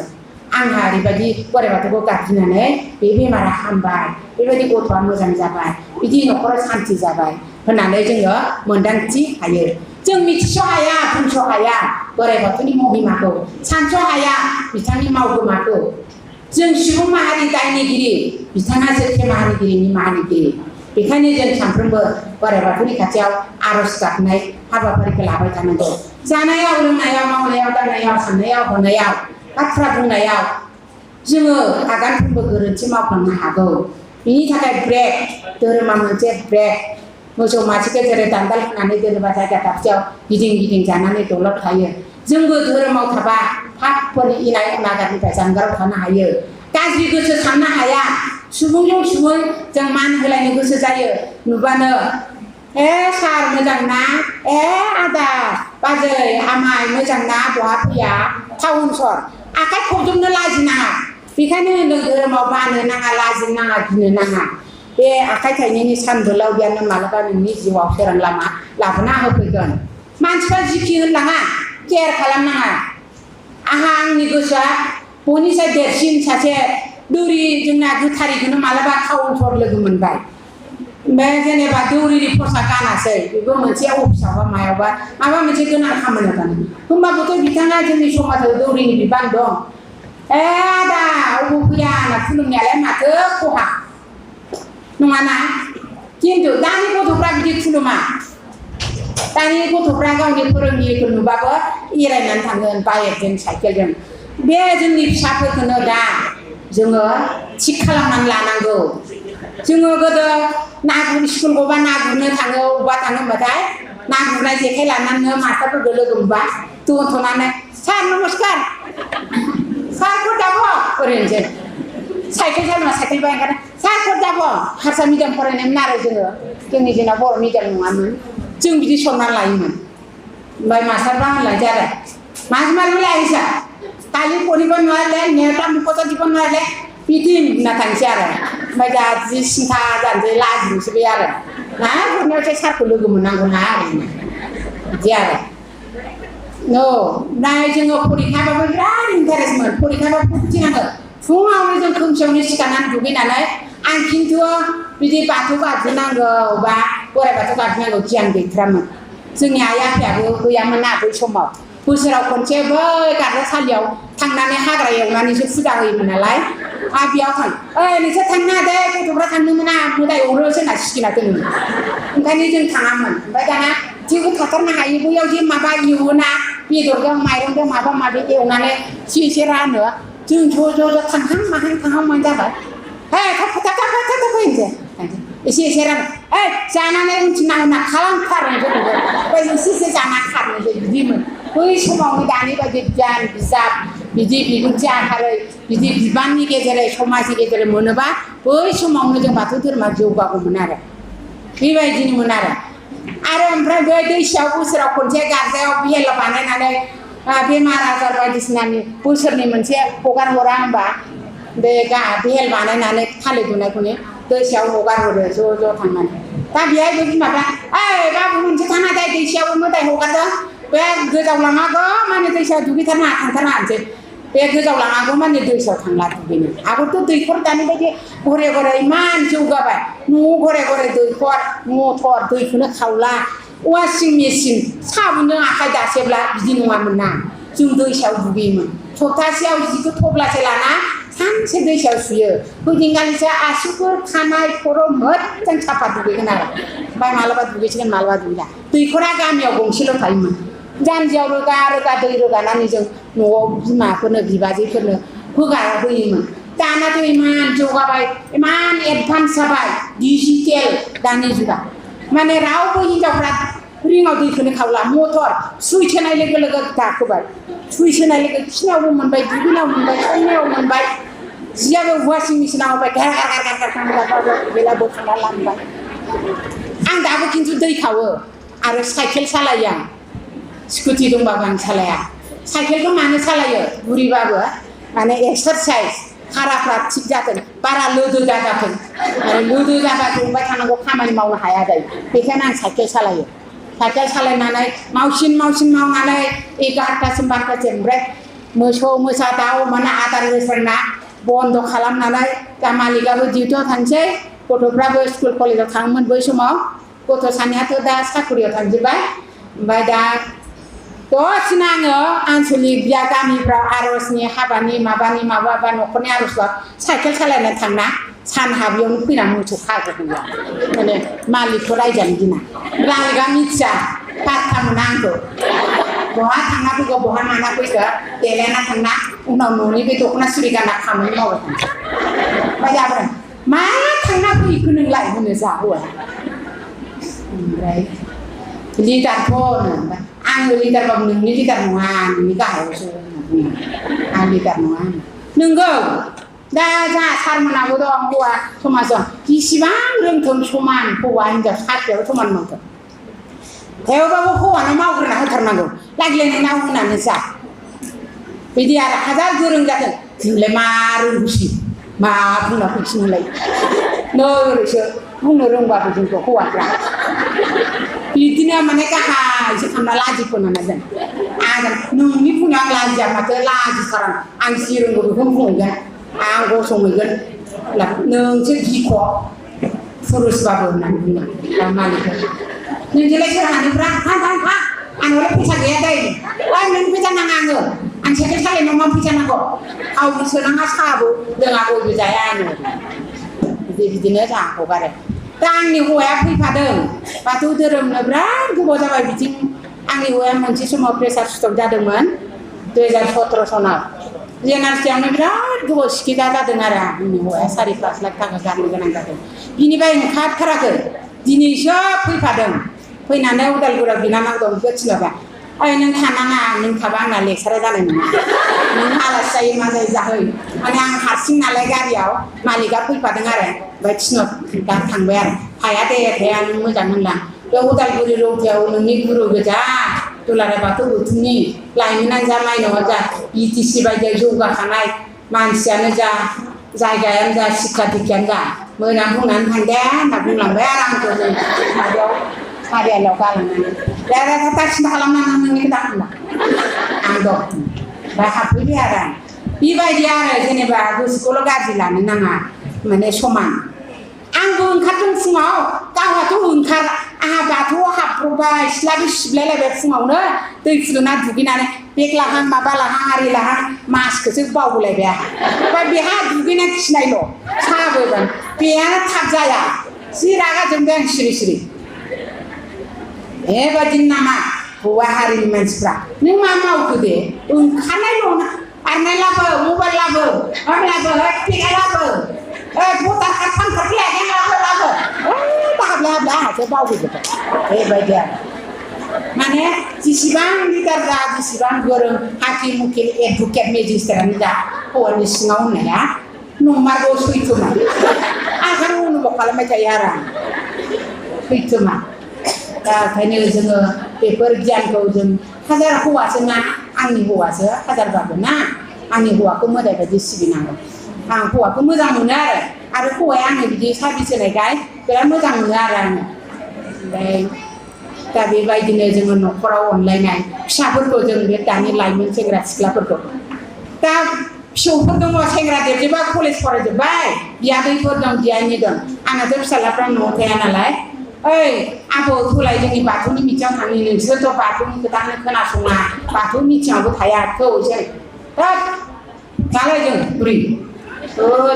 आंहा ओरैबायदि बोराइ बाथौखौ गाबज्रिनानै बे बेमारा हामबाय बेबायदि गथ'आ मोजां जाबाय बिदि न'खराव सान्थि जाबाय होननानै जोङो मोनदांथि हायो जों मिथिस' हाया बुंस' हाया बोराइ बाथौनि महिमाखौ सानस' हाया बिथांनि मावगोमाखौ जों सुबुं माहारि दायनिगिरि बिथाङा जोखे माहारिगिरिनि माहारिगिरि बेखायनो जों सानफ्रोमबो बोराइ बाथौनि खाथियाव आर'ज गाबनाय हाबाफारिखौ लाबाय थानांगौ जानायाव लोंनायाव मावनायाव दांनायाव साननायाव हनायाव बाथ्रा बुंनायाव जोङो आगानफ्रोमबो गोरोन्थि मावफ्लांनो हागौ बिनि थाखाय ब्रेक धोरोमा मोनसे ब्रेक मोसौ मासेखौ जेरै दान्दाल होनानै दोनोबा जायगा दाबसेयाव गिदिं गिदिं जानानै दलद थायो जोंबो धोरोमाव थाबा पापफोर इनाय अनागारनिफ्राय जानगाराव थानो हायो गाज्रि गोसो साननो हाया सुबुंजों सुबुं जों मान होलायनो गोसो जायो नुबानो सार मोजां ना आदा बाजै आमाय मोजां ना बहा फैया टाउन सहर आखाइ खबजोबनो लाजिनाङा बेखायनो होनदों धोरोमाव बानो नाङा लाजिनो नाङा गिनो नाङा बे आखाइ थाइनैनि सानबोलाव गैयानो मालाबा नोंनि जिउआव सोरां लामा लाबोना होफैगोन मानसिफ्रा जिखि होनलाङा केयार खालामनाङा आंहा आंनि गोसोआ बयनिसाय देरसिन सासे दौरि जोंना गोथारिखौनो मालाबा टाउन सहर लोगो मोनबाय ओमफ्राय जेनेबा दौरिनि फसा गानासै बेबो मोनसे अफिसावबा मायावबा माबा मोनसे गोनां खामानियाव थानो होमबाबोथ' बिथाङा जोंनि समाजाव दौरिनि बिबान दं आदा अबाव फैया होनना खुलुमनायालाय माथो खहा नङाना खिन्थु दानि गथ'फ्रा बिदि खुलुमा दानि गथ'फ्रा गावनि फोरोंगिरिखौ नुबाबो एरायनानै थांगोन बाइकजों साइकेलजों बे जोंनि फिसाफोरखौनो दा जोङो थिग खालामनानै लानांगौ जोङो गोदो ना गुरनो स्कुल गबा ना गुरनो थाङो अबा थाङो होनबाथाय ना गुरनाय जेखाइ लानानै मास्टारफोरखौ लोगो मोनबा दोनथ'नानै सार नमस्कार सारफोर दाब' ओरैनोसै साइकेल सालायना साइकेल बाय ओंखारना सारफोर दाब' हारसा मिडियाम फरायनायमोन आरो जोंनि दिनाव बर' मिडियाम नङामोन जों बिदि सनमान लायोमोन ओमफ्राय मास्टारबा होनलायसै आरो मास मारबो लायैसा कालि पढ़िब নোৱাৰিলে नेवता मुखत দিব নোৱাৰিলে बिदि होनना थांसै आरो ओमफ्राय दा जि सिन्था जानोसै लाजिनोसै बे आरो ना गुरनायावसो सारखौ लोगो मोननांगौ ना बिदि आरो ओमफ्राय जोङो परिखाबाबो बिराद इन्टारेस्टमोन परिखाबाबो फुथिनांगौ फुङावनो जों खोमसियावनो सिखारनानै दुगैनानै आं खिन्थु बिदि बाथौ गाबज्रिनांगौ बा बोराइ बाथौ गाबज्रिनांगौ गियान गैथारामोन जोंनि आइ आफायाबो गैयामोन ना बै समाव बोसोराव खनसे बै गारजासालियाव थांनानै हाग्रा एवनानैसो फुजा होयोमोन नालाय बेयाव थां नोंसोर थांनो दे गथ'फ्रा थांनो मोना मोदाय अरोसो होनना सिगिना दोनोमोन ओंखायनो जों थाङामोन ओमफ्राय दाना जेबो थाथारनो हायो बैयाव जे माबा एवोना बेदरजों माइरंजों माबा माबि एवनानै एसे रानो जों ज' थांहां माहां जाबाय थाब फैनोसै एसे रानो जानानै उनथिना होना खालामथारनोसै ओमफ्राय एसे जाना खारनोसै बिदिमोन बै समावनो दानि बायदि गियान बिजाब बिदि बिबुंथि आखारै बिदि बिबाननि गेजेरै समाजनि गेजेरै मोनोबा बै समावनो जों बाथौ धोरोमा जौगागौमोन आरो बेबायदिनोमोन आरो ओमफ्राय बे दैसायाव बोसोराव खनसे गारजायाव बिहेल बानायनानै बेमार आजार बायदिसिनानि बोसोरनि मोनसे हगार हरा होमबा बे बिहेल बानायनानै थालिर दुनायखौनो दैसायाव हगार हरो ज' थांनानै दा बेहायबो बिमाफ्रा बाबु मोनसे थाङा दे दैसायावबो मोदाय हगारदों बे गोजाव लाङागौ माने दैसायाव दुगैथारना थांथारना होनसै बे गोजाव लाङागौ माने दैसायाव थांला दुगैनो आगोलथ' दैखर दानि बायदि घरे घरे इमान जौगाबाय न'आव घरे घरे दैखर मटर दैखौनो खावला वाशिं मेचिन साबुनजों आखाइ दासेब्ला बिदि नङामोन ना जों दैसायाव दुगैयोमोन सप्तासेयाव जिखौ थब्लासे लाना सानसे दैसायाव सुयो फैदिंगालिसो आसुगुर खानाय खर' मोजां साफा दुगैगोन आरो ओमफ्राय मालाबा दुगैसिगोन मालाबा दुगैला दैखरा गामियाव गंसेल' थायोमोन जानजियाव रोगा दै रोगानानै जों न'आव बिमाफोरनो बिबाजैफोरनो होयोमोन दानाथ' इमान जौगाबाय इमान एडभान्स जाबाय डिजिटेल दानि जुगा माने रावबो हिनजावफ्रा रिङाव दैखौनो खावला मटर सुइच होनाय लोगो लोगो दाखोबाय सुइच होनाय लोगो खिनायावबो मोनबाय दुगैनायाव मोनबाय संनायाव मोनबाय जियाबो वाशिं मेचिनाव होबाय गार बेला बोखांना लांबाय आं दाबो खिन्थु दै खावो आरो साइकेल सालायो आं स्कुटि दंबाबो आं सालाया साइकेलखौ मानो सालायो बुरिबाबो माने एक्सारसाइज हाराफ्रा थिग जाथों बारा लोदो दाजाथों आरो लोदो जाबा जंबाय थानांगौ खामानि मावनो हाया जायो बेखायनो आं साइकेल सालायो साइकेल सालायनानै मावसिन मावनानै 11टासिम 12टासिम ओमफ्राय मोसौ मोसा दाउ माने आदार होस्रांना बन्द' खालामनानै दा मालिकाबो डिउटियाव थांसै गथ'फ्राबो स्कुल कलेजाव थाङोमोन बै समाव गथ' सानैयाथ' दा साख्रियाव थांजोब्बाय ओमफ्राय दा दसेनो आङो आनसलिक बिया गामिफ्राव आर'जनि हाबानि माबानि माबा न'खरनि आर'जबा साइकेल सालायना थांना सान हाबियावनो फैना मोसौ खाग्रोदों माने मालिकखौ रायजानो गिना मालिकआ मिथिया पात्ता मोना आंखौ बहा थांना फैगौ बहा माना फैखो देलायना थांना उनाव न'नि बे दख'ना सुरि गानना खामानि मावबाय थांसै ओमफ्राय जाबाय मा थांना फैखो नोंलाय होनो जा हौवाया ओमफ्राय लिडारथ' होनो आङो लिडारबाबो नोंनि लिडार नङा नोंनि गाहायावसो आं लिडार नङा नोंगौ दा जोंहा सारमोनाबो दं हौवा समाजाव जेसेबां रोंथों समान हौवा हिनजाव साख्रियाव समान मावथों थेवबाबो हौवानो मावग्रोना होथारनांगौ लागिलायनाय होनानै जा बिदि आरो हाजार गोरों जाथों नोंलाय मा रोंगौसि मा बुंना फैफिनोलाय नोरैसो बुंनो रोंबाबो जोंखौ हौवाफ्रा बिदिनो माने गाहायसो खालामना लाजिफोनानै जों आं नोंनि बुंनायाव आं लाजिया माथो लाजिथारा आं जि रोंगौ बेखौनो बुंहैगोन आं गसंहैगोन नोंसो गिख' पुरुषबाबो होननानै बुङो दा मालिकआ नोंजोंलाय सोर हानिफ्रा हा आंनावलाय फैसा गैया दै नों फैसा नाङा आङो आं साइकेल सालायनायाव मा फैसा नांगौ थावबो सोनाङा साहाबो लोङा गयबो जाया आङो बिदिनो जा हगारो दा आंनि हौवाया फैफादों बाथौ धोरोमनो बिराद गोबाव जाबाय बिथिं आंनि हौवाया मोनसे समाव प्रेसार स्ट्रक जादोंमोन 2017 सनाव जेएनआरसियावनो बिराद गोबाव सिकिदा जादों आरो आंनि हौवाया 4-5 लाख थाखा गारनो गोनां जादों बिनिफ्राय ओंखारथाराखै दिनैसो फैफादों फैनानै उदालगुरियाव बिनानाव दं बेखौ थिनहरबाय ओइ नों थानाङा नों थाबा आंना लेक्सारा जानाय नङा नों आलासि जायो मा जायो जाहै माने आं हारसिं नालाय गारियाव मालिकआ फैफादों आरो ओमफ्राय थिनहर थांबाय आरो हाया दे हाया नों मोजां होनला बे उदालगुरि रौथायाव नोंनि गुरु गोजा दुलाराय बाथौ गौथुमनि लाइमोनानो जा माइनावआ जा बिटिसि बायदि जौगाखानाय मानसियानो जा जायगायानो जा शिक्षा दिक्षायानो जा मोजां बुंनानै थांदे होनना बुंलांबाय आरो आंखौ जों माबायाव सारियालियाव गालांनानै दा सिन्था खालामनानै नोंनि खोथा होनबा आं दं ओमफ्राय हाबफैबाय आरो आं बेबायदि आरो जेनेबा गोसोखौल' गाज्रि लानो नाङा माने समान आंबो ओंखारदों फुङाव गावहाथ' ओंखार आंहा बाथौआव हाबब्रबबाय सिथ्लाबो सिबलायलायबाय फुङावनो दै फुदुंना दुगैनानै बेग लाहां माबा लाहां आरि लाहां मास्कखौसो बावबोलायबाय आंहा ओमफ्राय बेहा दुगैना खिनायल' साबोबाय बेहानो थाब जाया जि रागा जोंबाय आं सिरि बेबायदिनो नामा हौवा हारिनि मानसिफ्रा नों मा मावखो दे ओंखारनायल' ना आरनाय लाबो मबाइल लाबो माबा लाबो पेगा लाबो भटार कार्ड पान कार्ड लायगोन लाबो दाहाब्ला आंहासो बावबोजोब्बाय बेबायदि आरो माने जेसेबां लिडार जा जेसेबां गोरों हाकिम उकिल एडभकेट मेजिस्ट्रेटआनो जा हौवानि सिङाव होननाया नंमारगौ सैथोमा आंखौनो अनुभब खालामबाय थायो आरो आं सैथोमा दा ओंखायनो जोङो बेफोर गियानखौ जों हाजार हौवासो ना आंनि हौवासो हाजारबाबो ना आंनि हौवाखौ मोदाय बायदि सिबिनांगौ आं हौवाखौ मोजां मोनो आरो हौवाया आंनो बिदि सार्भिस होनायखाय बिराद मोजां मोनो आरो आङो ओमफ्राय दा बेबायदिनो जोङो न'खराव अनलायनाय फिसाफोरखौ जों बे दानि लाइमोन सेंग्रा सिख्लाफोरखौ दा फिसौफोर दङ सेंग्रा देरजोबा कलेज फरायजोब्बाय बियादैफोर दं बियायनि दं आंनाथ' फिसालाफ्रा न'आव थाया नालाय ओइ आबौ थौलाय जोंनि बाथौनि मिथिङाव थांनि नोंसोरथ' बाथौनि खोथाखौनो खोनासङा बाथौ मिथिङावबो थाया थौ एसे हाब दालाय जों बुरै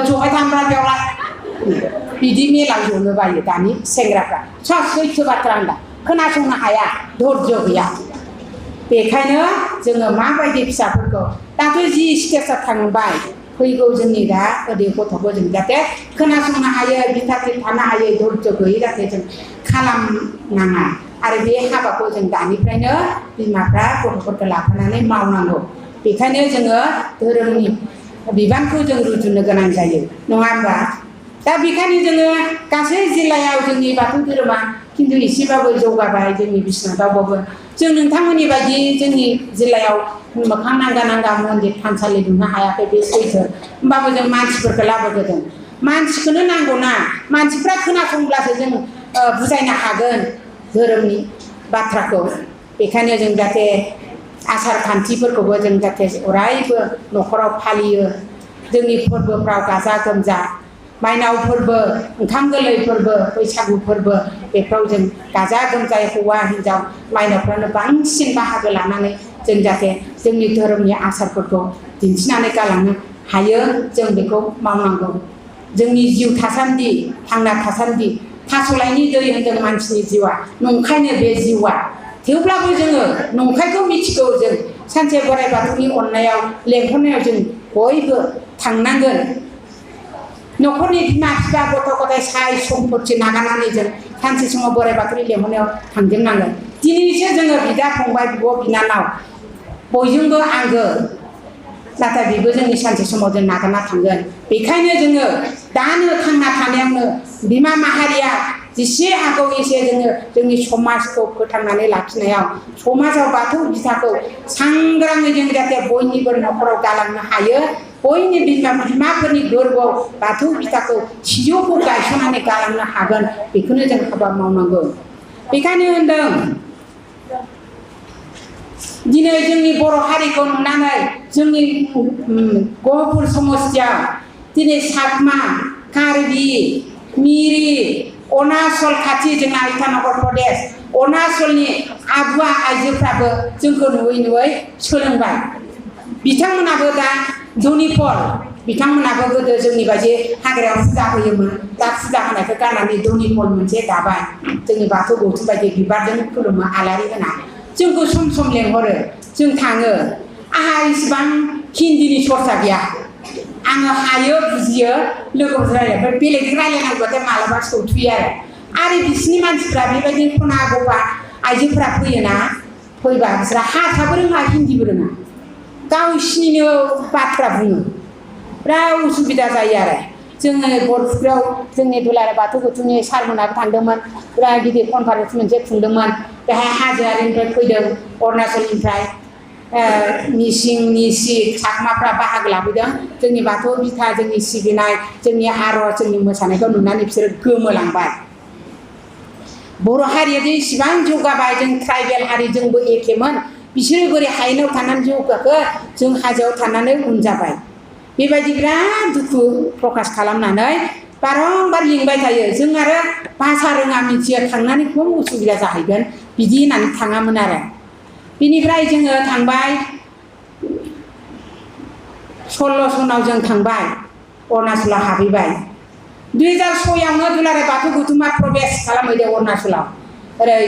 ज'हाय थांब्रा बेवलाय बिदि मेलाव जनो बायो दानि सेंग्राफ्रा सैथो बाथ्रा होनदा खोनासंनो हाया धैर्य गैया बेखायनो जोङो माबायदि फिसाफोरखौ दाथ' जि स्टेजआव थांबाय फैगौ जोंनि दा उन्दै गथ'खौ जों जाहाथे खोनासंनो हायो बिथाथिर थानो हायो धैर्य गैयै जाहाथे जों खालामनाङा आरो बे हाबाखौ जों दानिफ्रायनो बिमाफ्रा गथ'फोरखौ लाफानानै मावनांगौ बेखायनो जोङो धोरोमनि बिबानखौ जों रुजुनो गोनां जायो नङा होनबा दा बेखायनो जोङो गासै जिल्लायाव जोंनि बाथौ धोरोमा खिन्थु एसेबाबो जौगाबाय जोंनि बिश्वनाथावबाबो जों नोंथांमोननि बायदि जोंनि जिल्लायाव मोखां नांगा मन्दिर थानसालि लुनो हायाखै बे सैथो होमबाबो जों मानसिफोरखौ लाबोग्रोदों मानसिखौनो नांगौ ना मानसिफ्रा खोनासंब्लासो जों बुजायनो हागोन धोरोमनि बाथ्राखौ बेखायनो जों जाहाथे आसार खान्थिफोरखौबो जों जाहाथे अरायबो न'खराव फालियो जोंनि फोरबोफ्राव गाजा गोमजा माइनाव फोरबो ओंखाम गोरलै फोरबो बैसागु फोरबो बेफ्राव जों गाजा गोमजायै हौवा हिन्जाव माइनावफ्रानो बांसिन बाहागो लानानै जों जाहाथे जोंनि धोरोमनि आसारफोरखौ दिन्थिनानै गालांनो हायो जों बेखौ मावनांगौ जोंनि जिउ थासान्दि थांना थासान्दि थास'लायनि दै होनदों मानसिनि जिउआ नंखायनो बे जिउआ थेवब्लाबो जोङो नंखायखौ मिथिगौ जों सानसे बोराइ बाथौनि अननायाव लेंहरनायाव जों बयबो थांनांगोन न'खरनि बिमा बिफा गथ' गथाय साय सम्पति नागारनानै जों सानसे समाव बोराइ बाथौनि लेंहरनायाव थांजोबनांगोन दिनैसो जोङो बिदा फंबाय बिब' बिनानाव बयजोंबो आंगो नाथाय बेबो जोंनि सानसे समाव जों नागारना थांगोन बेखायनो जोङो दानो थांना थानायावनो बिमा माहारिया जेसे हागौ एसे जोङो जोंनि समाजखौ फोथांनानै लाखिनायाव समाजाव बाथौ बिथाखौ सांग्राङै जों जाहाथे बयनिबो न'खराव गालांनो हायो बयनि बिमाफोरनि गोरबोआव बाथौ बिथाखौ सिजौखौ गायसननानै गालांनो हागोन बेखौनो जों हाबा मावनांगौ बेखायनो होनदों दिनै जोंनि बर' हारिखौ नुनानै जोंनि गहपुर समस्तियाव दिनै चाकमा कार्बि मिरि अरुणाचल खाथि जोंना इटानगर प्रदेश अरुणाचलनि आबुवा आइजोफ्राबो जोंखौ नुयै नुयै सोलोंबाय बिथांमोनाबो दा धनिफल बिथांमोनाबो गोदो जोंनि बायदि हाग्रायाव फुजा होयोमोन दा फुजा होनायखौ गारनानै धनिफल मोनसे दाबाय जोंनि बाथौ गौथुम बायदि बिबारजों खुलुमो आलारि होना जोंखौ सम सम लेंहरो जों थाङो आंहा इसिबां हिन्दीनि सरसा गैया आङो हायो बुजियो लोगोफोर रायलायो बेलेगजों रायलायनांगौबाथाय मालाबा सौथुयो आरो बिसिनि मानसिफ्रा बेबायदि खना गफा आइजोफ्रा फैयोना फैबा बिसोरा हारसाबो रोङा हिन्दीबो रोङा गावसिनिनो बाथ्रा बुङो बिराद उसुबिदा जायो आरो जोङो बरफुख्रियाव जोंनि दुलाराय बाथौ गौथुमनि सारमोनाबो थांदोंमोन बिराद गिदिर कनफारेन्स मोनसे खुंदोंमोन बेहाय हाजोआरिनिफ्राय फैदों अरुणाचलनिफ्राय मिसिं निसि चाकमाफ्रा बाहागो लाफैदों जोंनि बाथौ बिथा जोंनि सिबिनाय जोंनि आरज जोंनि मोसानायखौ नुनानै बिसोरो गोमोलांबाय बर' हारिया जे इसिबां जौगाबाय जों ट्राइबेल हारि जोंबो एखेमोन बिसोरो बोरै हायेनाव थानानै जौगाखो जों हाजोआव थानानै उन जाबाय बेबायदि बिराद दुखु प्रकाश खालामनानै बारंबार लिंबाय थायो जों आरो भाषा रोङा मिथिया थांनानै खम उसुबिदा जाहैगोन बिदि होननानै थाङामोन आरो बिनिफ्राय जोङो थांबाय 16 सनाव जों थांबाय अरुणाचलाव हाबहैबाय 2006आवनो दुलाराय बाथौ गौथुमा प्रवेश खालामहैदों अरुणाचलाव ओरै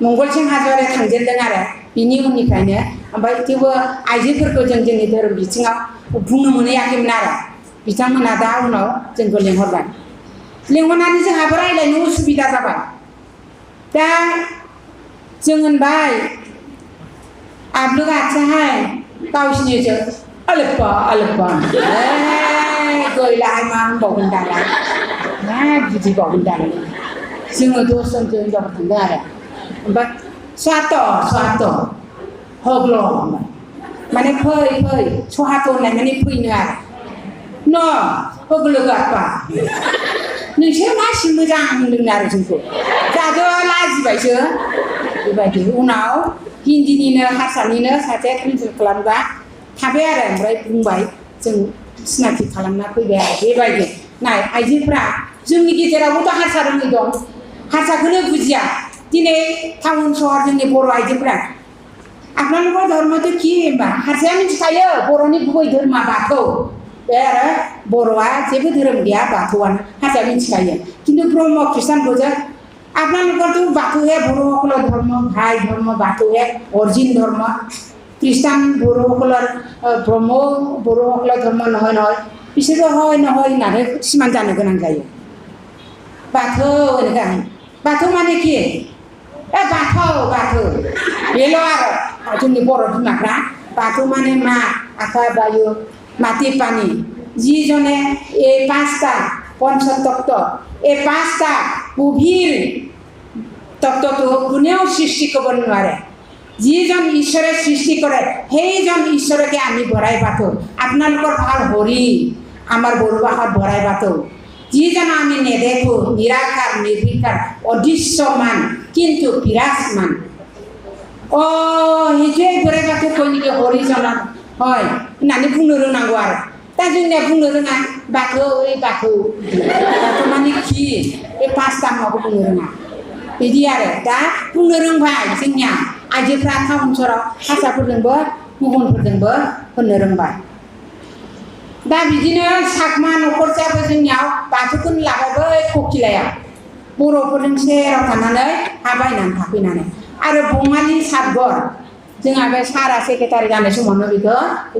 मंगलसिं हाजोआरि थांजेनदों आरो बिनि उननिफ्रायनो ओमफ्राय थेवबो आइजोफोरखौ जों जोंनि धोरोम बिथिङाव बुंनो मोनहैयाखैमोन आरो बिथांमोना दा उनाव जोंखौ लेंहरबाय लेंहरनानै जोंहाबो रायज्लायनो उसुबिदा जाबाय दा जों होनबाय आबलुग आथिहाय गावसिनिजों अलप्पा गैलाहाय मा होनबावगोन दालाय मा बुजिबावगोन दालाय जोङो दसजनसो हिनजावफोर थांदों आरो ओमफ्राय स्वात हग्ल माने फै सहात होननाय माने फैनो आरो न हग्ल गापा नोंसोर मासि मोजां होनदों आरो जोंखौ जादो लाजिबायसो बेबायदि उनाव हिन्दीनिनो हारसानिनो सासे ट्रेन्सलेट खालामग्रा थाबाय आरो ओमफ्राय बुंबाय जों सिनायथि खालामना फैबाय आरो बेबायदि नाय आइजोफ्रा जोंनि गेजेरावबोथ' हारसा रोङै दं हारसाखौनो बुजिया दिनै टाउन सहर जोंनि बर' आइजोफ्रा आपनालोगों धर्म तो कि होनबा हारसाया मिथिखायो बर'नि गुबै धोरोमा बाथौ बे आरो बर'आ जेबो धोरोम गैया बाथौआनो हारसाया मिथिखायो किन्तु ब्रह्म ख्रिस्टानखौसो आपनालोगों तो बाथौ है बर'সকলৰ धर्म भाई धर्म बाथौ है अरिजिन धर्म ख्रिस्टान बर'সকলৰ ब्रह्म बर'সকলৰ धर्म নহয় बिसोरो হয় নহয় होननानै सिमान जानो गोनां जायो बाथौ होनगोन बाथौ माने कि बाथौ बेल' आरो जोंनि बर' बिमाफ्रा बाथौ माने मा आखा बायु माटी पानी যিজনে এই পাঁচটা পঞ্চতত্ত্ব এই পাঁচটা গভীৰ তত্ত্বটো কোনেও সৃষ্টি কৰিব নোৱাৰে যিজন ঈশ্বৰে সৃষ্টি কৰে সেইজন ঈশ্বৰকে আমি বৰাই বাথৌ আপোনালোকৰ ভাষাৰ হৰি আমাৰ বড়ো ভাষাত বৰাই বাথৌ যিজন আমি নেদেখো নিৰাকাৰ নিৰ্বিকাৰ অদৃশ্যমান কিন্তু বিৰাজমান हिजे बोराइ बाथौखौ नैबे हरिजन हय होननानै बुंनो रोंनांगौ आरो दा जोंनिया बुंनो रोङा बाथौ ओइ बाथौ बाथौ माने खि बे पाँचटा माबाखौ बुंनो रोङा बिदि आरो दा बुंनो रोंबाय जोंनिया आइजोफ्रा टाउन सहराव हारसाफोरजोंबो गुबुनफोरजोंबो होननो रोंबाय दा बिदिनो साकमा न'खरसेयाबो जोंनियाव बाथौखौनो लाबाय बै ककिलायाव बर'फोरजों सेराव थानानै हा बायनानै थाफैनानै आरो बङालि सातगर जोंहा बे सारा सेक्रेटारि जानाय समावनो बेखौ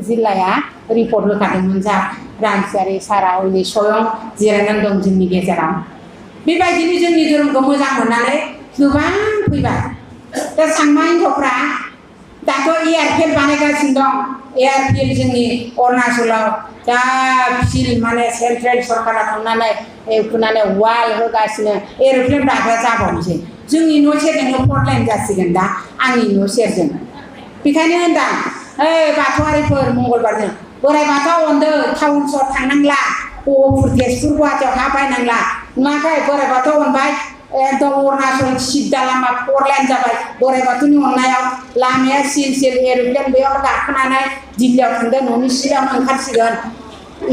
जिल्लाया रिपर्ट होखादोंमोन जा रामसियारि सारा हयनि स्वयं जिरायनानै दं जोंनि गेजेराव बेबायदिनो जोंनि धोरोमखौ मोजां मोननानै गोबां फैबाय दा साकमा हिनजावफ्रा दाथ' एयारफिल्ड बानायगासिनो दं एयारफिल्ड जोंनि अरुणाचलाव दा फिल्ड माने सेन्ट्रेल सरकारा थांनानै एवखुनानै वाल होगासिनो एर'प्लेन दाग्रा जाबावनोसै जोंनि न' सेरजोंनो फर लाइन जासिगोन दा आंनि न' सेरजों बेखायनो होनदां ओइ बाथौआरिफोर मंगलबारजों बोराइ बाथौआ अनदों टाउन सहर थांनांला गहपुर तेजपुर गुवाहाटियाव हा बायनांला नुवाखै बोराइ बाथौआ अनबाय एकदम अरुणाचल सिद्दा लामा फर लाइन जाबाय बोराइ बाथौनि अननायाव लामाया सिल सिल एर'प्लेन बेयाव गाखोनानै दिल्लीयाव थांदों न'नि सिलायावनो ओंखारसिगोन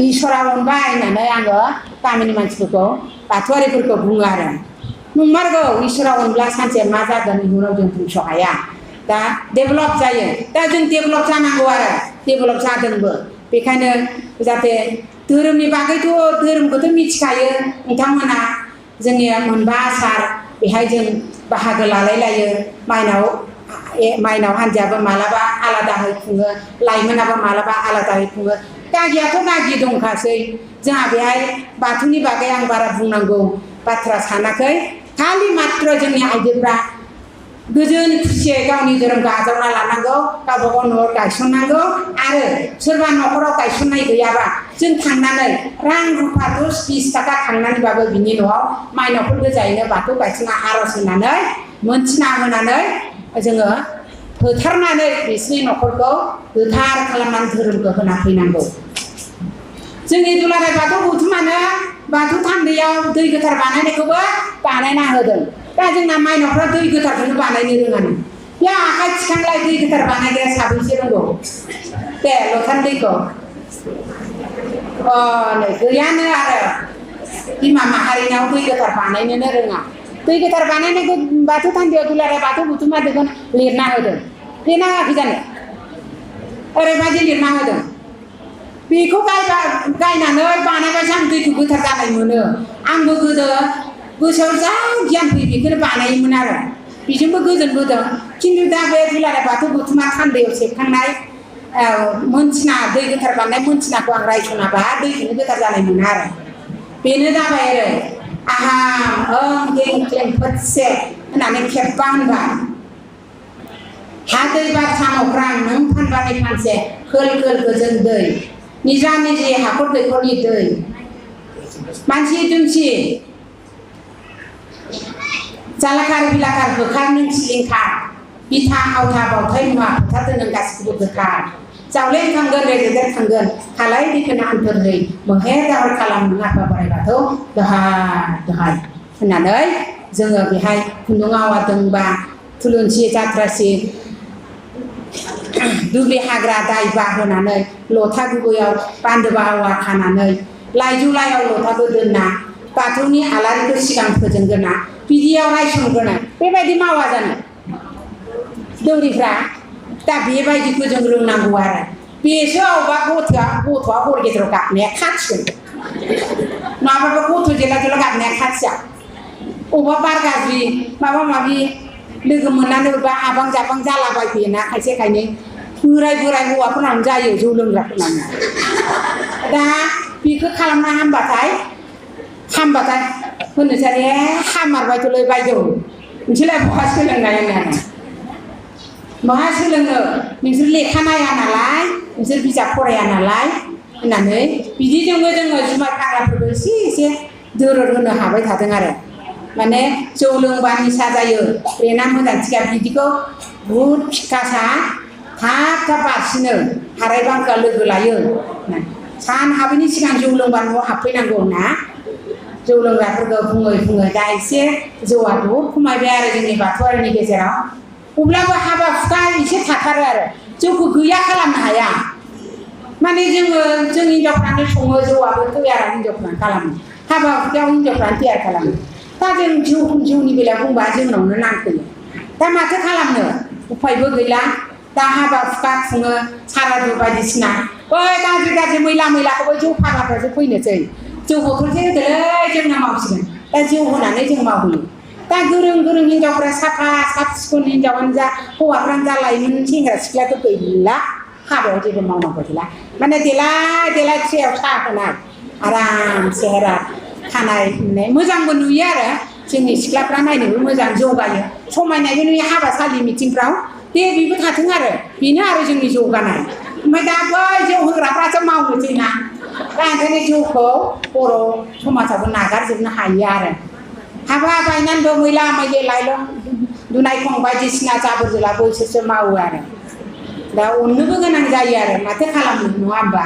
इसोरा अनबाय होननानै आङो गामिनि मानसिफोरखौ बाथौआरिफोरखौ बुङो आरो नंमारगौ इसोरा अनब्ला सानसे मा जागोन इयुनाव जों बुंस' हाया दा डेभेलप जायो दा जों डेभेलप जानांगौ आरो डेभेलप जादोंबो बेखायनो जाहाथे धोरोमनि बागैथ' धोरोमखौथ' मिथिखायो नोंथांमोना जोंनिया मोनबा आसार बेहाय जों बाहागो लालायलायो माइनाव हान्जायाबो मालाबा आलादायै खुङो लाइमोनाबो मालाबा आलादायै खुङो गागियाथ' गागि दंखासै जोंहा बेहाय बाथौनि बागै आं बारा बुंनांगौ बाथ्रा सानाखै खालि मात्र जोंनि आइजोफ्रा गोजोन खुसियै गावनि धोरोमखौ आजावना लानांगौ गावबा गाव न'आव गायसननांगौ आरो सोरबा न'खराव गायसननाय गैयाबा जों थांनानै रां रुफा 10-20 थाखा खांनानैबाबो बिनि न'आव माइनावफोर गोजायैनो बाथौ गायसनना आर'ज होनानै मोनथिना होनानै जोङो फोथारनानै बिसिनि न'खरखौ गोथार खालामनानै धोरोमखौ होना फैनांगौ जोंनि दुलाराय बाथौ गौथुमानो बाथौ थानदैयाव दै गोथार बानायनायखौबो बानायना होदों दा जोंना माइनावफ्रा दै गोथारखौनो बानायनो रोङानो बे आखाइ थिखांलाय दै गोथार बानायग्राया साबैसे रोंगौ दे लथान दैखौ नै गैयानो आरो बिमा माहारिनाव दै गोथार बानायनोनो रोङा दै गोथार बानायनायखौ बाथौ थानदैयाव दुलाराय बाथौ गौथुमा दोगोन लिरना होदों लिरना होआखै जानो ओरैबायदि लिरना होदों बेखौ गायनानै बानायबासो आं दैखौ गोथार जानाय मोनो आंबो गोदो गोसोआव जा गियान फैयो बेखौनो बानायोमोन आरो बेजोंबो गोजोनबोदों खिन्थु दा बे दुलाराय बाथौ गौथुमा थानदैयाव सेबखांनाय मोनथिना दै गोथार बानायनाय मोनथिनाखौ आं रायसनाबा दैखौनो गोथार जानाय मोना आरो बेनो जाबाय आरो आहाम ओं दै क्लें फोथसे होननानै खेबबा होनबा हा दै बार सान अख्रां नों फानबानि फानसे खोल खोल गोजोन दै निजा निजि हाखर दैखरनि दै मानसि दुमसि जालाखार बिलाखार होखार नों सिलिंखार बिथा आवथा बावथाय मुवा फोथार दोनों गासिखौबो गोथार जावले थांगोन रेजेदेर थांगोन खालाय दिखोना आन्थोरै मोहेर दाहर खालाम नों आफा बोराइ बाथौ दोहाय दोहाय होननानै जोङो बेहाय खुन्दुं आवा दोंबा थुलुंसि जाथ्रासि दुब्लि हाग्रा दायबा होनानै लथा गुबैयाव बान्दोबा आवा खानानै लाइजौ लाइयाव लथाखौ दोनना बाथौनि आलारिखौ सिगां फोजोंग्रोना बिदियाव रायसनग्रोना बेबायदि मावा जानो दौरिफ्रा दा बेबायदिखौ जों रोंनांगौ आरो बेसो अबेबा गथ'आ हर गेजेराव गाबनाया खाथिगोन नङाबाबो गथ' जेला जेला गाबनाया खाथिया अबेबा बार गाज्रि माबा माबि लोगो मोननानै बा आबां जाबां जालाबायफैयोना खायसे खायनै बोराय हौवाफोरनावनो जायो जौ लोंग्राफोरनावनो दा बेखौ खालामना हामबाथाय होनोसै हामारबायथ'लै बायद' नोंसोरलाय बहा सोलोंनाय होननानै बहा सोलोंनो नोंसोर लेखा नाया नालाय नोंसोर बिजाब फराया नालाय होननानै बिदिजोंबो जोङो जुमाय फाग्लाफोरखौ एसे दोरद होनो हाबाय थादों आरो माने जौ लोंबा निसा जायो बेना मोजां थिगा बिदिखौ बुहुद फिखासा थाब बारसिनो हाराय बांखा लोगो लायो सान हाबैनि सिगां जौ लोंबा न'आव हाबफैनांगौ ना जौ लोंग्राफोरखौ बुङै दा एसे जौआ बहुद खमायबाय आरो जोंनि बाथौआरिनि गेजेराव अब्लाबो हाबा हुखा एसे थाथारो आरो जौखौ गैया खालामनो हाया माने जोङो जों हिनजावफ्रानो सङो जौआबो तैयार हिनजावफ्रानो खालामो हाबा हुखायाव हिनजावफ्रानो तैयार खालामो दा जों जौनि बेलायाव बुंबा जोंनावनो नांफैयो दा माथो खालामनो उफायबो गैला दा हाबा हुखा खुङो सारादु बायदिसिना बै गाज्रि गाज्रि मैला मैलाखौबो जौ फाग्लाफ्रासो फैनोसै जौ बथलसे होदोलै जोंना मावसिगोन दा जौ होनानै जों मावहैयो दा गोरों गोरों हिनजावफ्रा साफा साफ सिखोन हिनजावानो जा हौवाफ्रानो जा लाइमोन सेंग्रा सिख्लायाथ' गैला हाबायाव जेबो मावनांगौ गैला माने देलाय देलाय ट्रेयाव साहा होनाय आराम सेहेरा खानाय होननाय मोजांबो नुयो आरो जोंनि सिख्लाफ्रा नायनोबो मोजां जौगायो समायनायबो नुयो हाबासालि मिटिंफ्राव दे बेबो थाथों आरो बेनो आरो जोंनि जौगानाय ओमफ्राय दा बै जौ होग्राफ्रासो मावनोसै ना दा ओंखायनो जौखौ बर' समाजाबो नागारजोबनो हायो आरो हाबा बायनानैबो मैला मैलि लाइलं दुनायखं बायदिसिना जाबोर जोलाबो बिसोरसो मावो आरो दा अननोबो गोनां जायो आरो माथो खालामनो नङा होमबा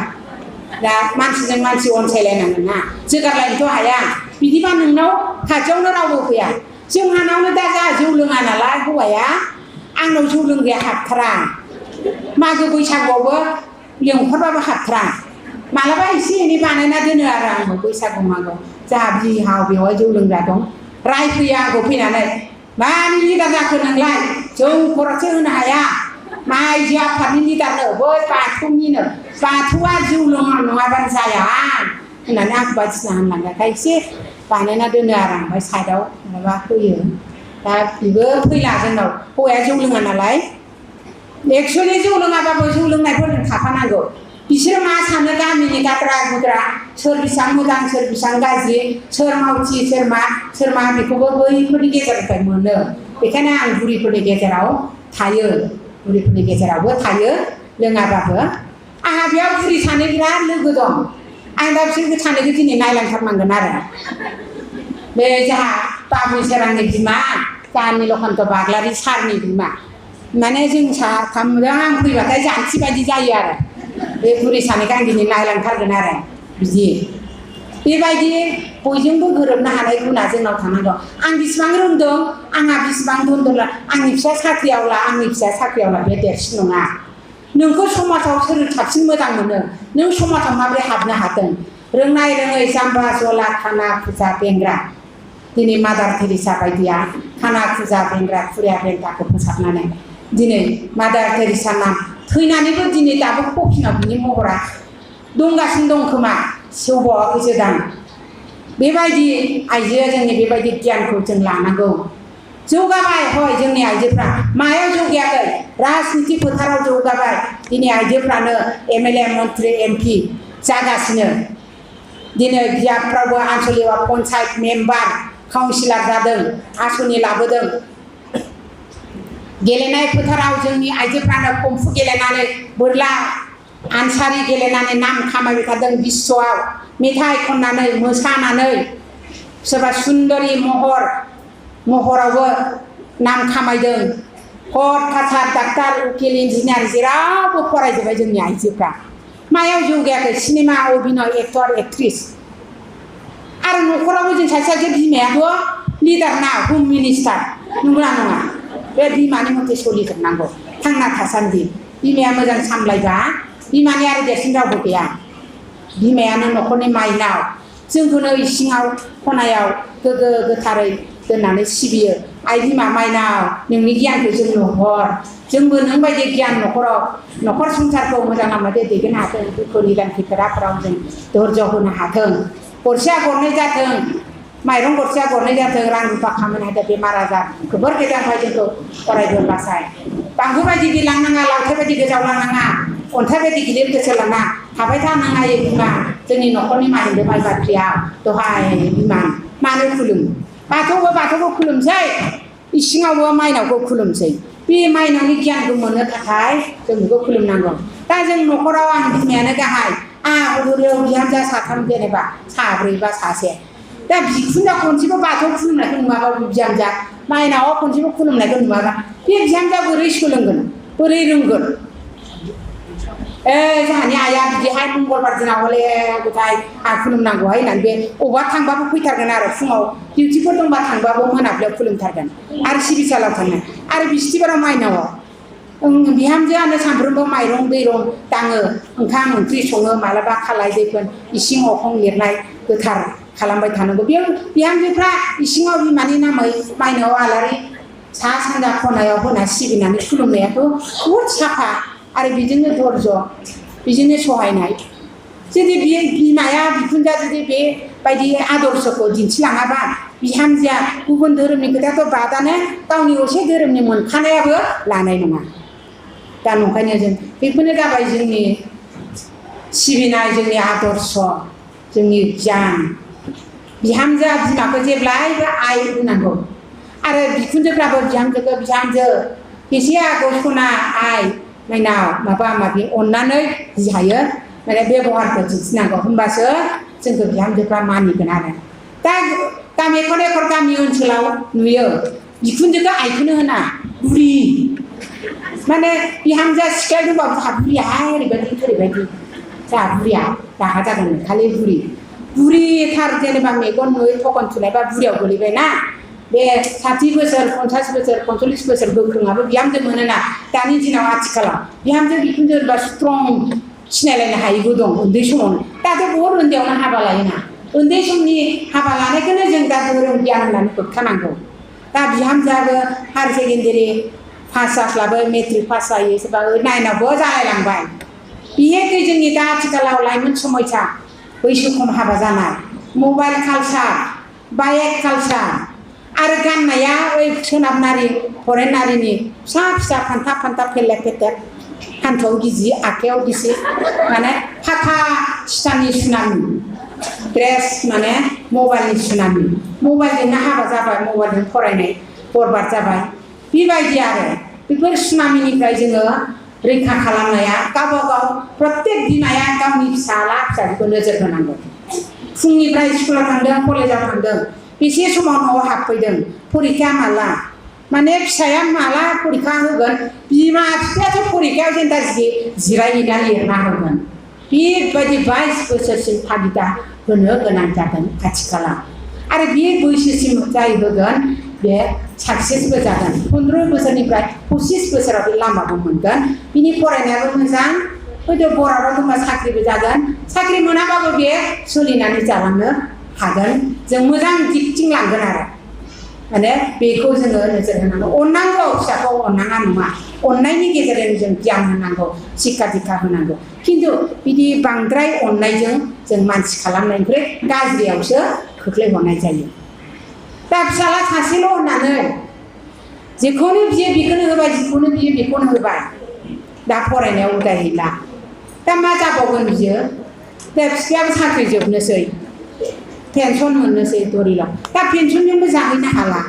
दा मानसिजों मानसि अनसायलायनांगोन ना जोगारलायनोथ' हाया बिदिबा नोंनाव खाथियावनो रावबो फैया जोंहानावनो दा जा जौ लोङा नालाय हौवाया आंनाव जौ लोंग्राया हाबथारा मागो बैसागुआवबो लेंहरबाबो हाबथारा मालाबा एसे एनै बानायना दोनो आरो आंबो बैसागु मागो जोंहा बिहाव बेवहाय जौ लोंग्रा दं रायफैयो आंखौ फैनानै मानि लिडार जाखो नोंलाय जौ खरसो होनो हाया मा आइजो आफादनि लिडारनो बै बाथौनिनो बाथौआ जौ नङाबानो जाया होननानै आंखौ बायदिसिना होनलांनायखाय एसे बानायना दोनो आरो आं ओमफ्राय साइडआव माबा होयो दा बेबो फैला जोंनाव हौवाया जौ लोङा नालाय एक्सुवेलि जौ लोङाबाबो जौ लोंनायफोरजों थाफानांगौ बिसोर मा सानो गामिनि गाद्रा गुद्रा सोर बेसेबां मोजां सोर बेसेबां गाज्रि सोर मावथि सोर मा बेखौबो बैफोरनि गेजेरनिफ्राय मोनो बेखायनो आं बुरिफोरनि गेजेराव थायो बुरिफोरनि गेजेरावबो थायो लोङाबाबो आंहा बेयाव बुरि सानै बिराद लोगो दं आं दा बिसोर सानैखौ दिनै नायलांथारनांगोन आरो बे जोंहा बाबु सोरांनि बिमा जोंहा नीलकान्त बाग्लारि सारनि बिमा माने जों साथामजों आं फैबाथाय जानथि बायदि जायो आरो बे बुरि सानैखौ आं दिनै नायलांथारगोन आरो बिदि बेबायदि बयजोंबो गोरोबनो हानाय गुना जोंनाव थानांगौ आं बेसेबां रोंदों आंहा बेसेबां दन्दला आंनि फिसा साख्रियावला आंनि फिसा साख्रियावला बे देरसिन नङा नोंखौ समाजाव सोर साबसिन मोजां मोनो नों समाजाव माबोरै हाबनो हादों रोंनाय रोङै जाम्बा जला खाना फुजा बेंग्रा दिनै मादार टेरेसा बायदिया खाना फुजा बेंग्रा खुरिया बेंग्राखौ फोसाबनानै दिनै मादार टेरेसा नाम थैनानैबो दिनै दाबो कफिनाव बिनि महरा दंगासिनो दं खोमा सेवबावाखैसो दां बेबायदि आइजोआ जोंनि बेबायदि गियानखौ जों लानांगौ जौगाबाय हय जोंनि आइजोफ्रा मायाव जौगायाखै राजनिति फोथाराव जौगाबाय दिनै आइजोफ्रानो एमएलए मन्त्रि एमपि जागासिनो दिनै बियाबफ्रावबो आनसलिक पन्सायत मेम्बार काउन्सिलर जादों आसनि लाबोदों गेलेनाय फोथाराव जोंनि आइजोफ्रानो कम्फु गेलेनानै बोरला आनसारि गेलेनानै नाम खामायबाय थादों बिश्वआव मेथाइ खननानै मोसानानै सोरबा सुन्दरि महरावबो नाम खामायदों कट कासार डाक्टार उकिल इन्जिनियार जेरावबो फरायजोब्बाय जोंनि आइजोफ्रा मायाव जौगायाखै सिनेमा अभिनय एक्टर एक्ट्रिस आरो न'खरावबो जों सासे बिमायाथ' लिडार ना हम मिनिस्टार नंगौना नङा बे बिमानि मथे सोलिजोबनांगौ थांना थासान्दि बिमाया मोजां सामलायबा बिमानि आरो देरसिन रावबो गैया बिमायानो न'खरनि माइनाव जोंखौनो इसिङाव खनायाव गोगो गोथारै दोननानै सिबियो आइ बिमा माइनाव नोंनि गियानखौ जोंनो हर जोंबो नों बायदि गियान न'खराव न'खर संसारखौ मोजां लामाजों दैदेननो हाथों दुखु निदान खैफोदाफोराव जों धैर्य होनो हाथों गरसेया गरनै जाथों माइरं गरसेया गरनै जाथों रां रुफा खामायनो हाथों बेमार आजार गोबोर गेजेरनिफ्राय जोंखौ अरायबो बासाय बांगु बायदि गिलांनाङा लावथाय बायदि गोजावलांनाङा अन्थाइ बायदि गिदिर गोसो लाना थाबाय थानाङा बिमा जोंनि न'खरनि माइरंजों माइ बाख्रियाव दहाय बिमा मानो खुलुम बाथौखौ खुलुमसै इसिङावबो माइनावखौ खुलुमसै बे माइनावनि गियानखौ मोननो थाखाय जों बेखौ खुलुमनांगौ दा जों न'खराव आं बिमायानो गाहाय बिहामजो साथाम जेनेबा साब्रै बा सासे दा बिखुनजा खनसेबो बाथौ खुलुमनायखौ नुवाबा बिहामजा माइनावा खनसेबो खुलुमनायखौ नुवाबा बे बिहामजा बोरै सोलोंगोन बोरै रोंगोन जोंहानि आइया बिदिहाय मंगलबार दिनाव हले गथाय आं खुलुमनांगौहाय होननानै बे अबा थांबाबो फैथारगोन आरो फुङाव डिउटिफोर दंबा थांबाबो मोनाबिलियाव खुलुमथारगोन आरो सिबिसालाव थाङो आरो बिस्थिबाराव माइनावाव बिहामजोआनो सानफ्रोमबो माइरं दैरं दाङो ओंखाम ओंख्रि सङो मालाबा खालाय दैफोन इसिं अखं लिरनाय गोथार खालामबाय थानांगौ बेयाव बिहामजोफ्रा इसिङाव बिमानि नामै माइनाव आलारि सा सानजा खनायाव होना सिबिनानै खुलुमनायाथ' बहुद साफा आरो बिदिनो धर्य बिदिनो सहायनाय जुदि बे बिमाया बिखुनजोआ जुदि बेबायदि आदर्शखौ दिन्थिलाङाबा बिहामजोआ गुबुन धोरोमनि खोथाथ' बादानो गावनि असे धोरोमनि मोनखानायाबो लानाय नङा दा नंखायनो जों बेफोरनो जाबाय जोंनि सिबिनाय जोंनि आदर्श जोंनि गियान बिहामजोआ बिमाखौ जेब्लायबो आइ होनांगौ आरो बिखुनजोफ्राबो बिहामजोखौ बिहामजो एसे आगौ सना आइ माइनाव माबा माबि अननानै जि हायो माने बेबहारखौ दिन्थिनांगौ होमबासो जोंखौ बिहामजोफ्रा मानिगोन आरो दा गामि खना गामि ओनसोलाव नुयो बिखुनजोखौ आइखौनो होना बुरि माने बिहामजोआ सिख्ला दंबाबो जोंहा बुरियाहाय ओरैबायदि जोंहा बुरिया रागा जागोन खालि बुरिथार जेनेबा मेगन नुयै थगन थुनायबा बुरियाव गोलैबायना बे 60 बोसोर 50 बोसोर 45 बोसोर गोख्रोङाबो बिहामजो मोनोना दानि दिनाव आथिखालाव बिहामजो बिखुनजो बा स्ट्रं सिनायलायनो हायैबो दं उन्दै समावनो दाथ' बहुत उन्दैयावनो हाबा लायोना उन्दै समनि हाबा लानायखौनो जों दा धोरोम गियान होननानै होबथानांगौ दा बिहामजोआबो हायार सेकेन्डारि पास जास्लाबो मेट्रिक पास जायो सोरबा 9आवबो जालायलांबाय बिहेखै जोंनि दा आथिखालाव लाइमोन समयसा बैसो खम हाबा जानाय मबाइल कालचार बाइक कालचार आरो गाननाया ओइ सोनाबारि फरेनारिनि फिसा फिसा फान्था फेलेब फेथेब हान्थुआव गिजि आखाइयाव गिसि माने फाथा सिथानि सुनामि ड्रेस माने मबाइलनि सुनामि मबाइलजोंनो हाबा जाबाय मबाइलजों फरायनाय बरबाद जाबाय बेबायदि आरो बेफोर सुनामिनिफ्राय जोङो रैखा खालामनाया गावबा गाव प्रत्येक बिमाया गावनि फिसाला फिसाजोखौ नोजोर होनांगौ फुंनिफ्राय स्कुलाव थांदों कलेजाव थांदों बेसे समाव न'आव हाबफैदों फरिखा माला माने फिसाया माला फरिखा होगोन बिमा बिफायाथ' फरिखायाव जेनता जिरायहैना लिरना होगोन बेबायदि 22 बोसोरसिम थागिदा होनो गोनां जागोन आथिखालाव आरो बे बैसोसिम जाय होगोन बे साक्सेसबो जागोन 15 बोसोरनिफ्राय 25 बोसोराव बे लामाबो मोनगोन बिनि फरायनायाबो मोजां हयथ' बराबा दंबा साख्रिबो जागोन साख्रि मोनाबाबो बे सोलिनानै जालांनो हागोन जों मोजां दिगथिं लांगोन आरो माने बेखौ जोङो नोजोर होनांगौ अननांगौ फिसाखौ अननाङा नङा अननायनि गेजेरजों जों गियान होनांगौ शिक्षा दीक्षा होनांगौ खिन्थु बिदि बांद्राय अननायजों जों मानसि खालामनायनिफ्राय गाज्रियावसो खोख्लैहरनाय जायो दा फिसाला सासेल' होननानै जेखौनो बियो बेखौनो होबाय जेखौनो बियो बेखौनो होबाय दा फरायनायाव उदायहैला दा मा जाबावगोन बियो दा फिसायाबो साख्रि जोबनोसै पेन्सन मोननोसै धरिल दा पेन्सनजोंबो जाहैनो हाला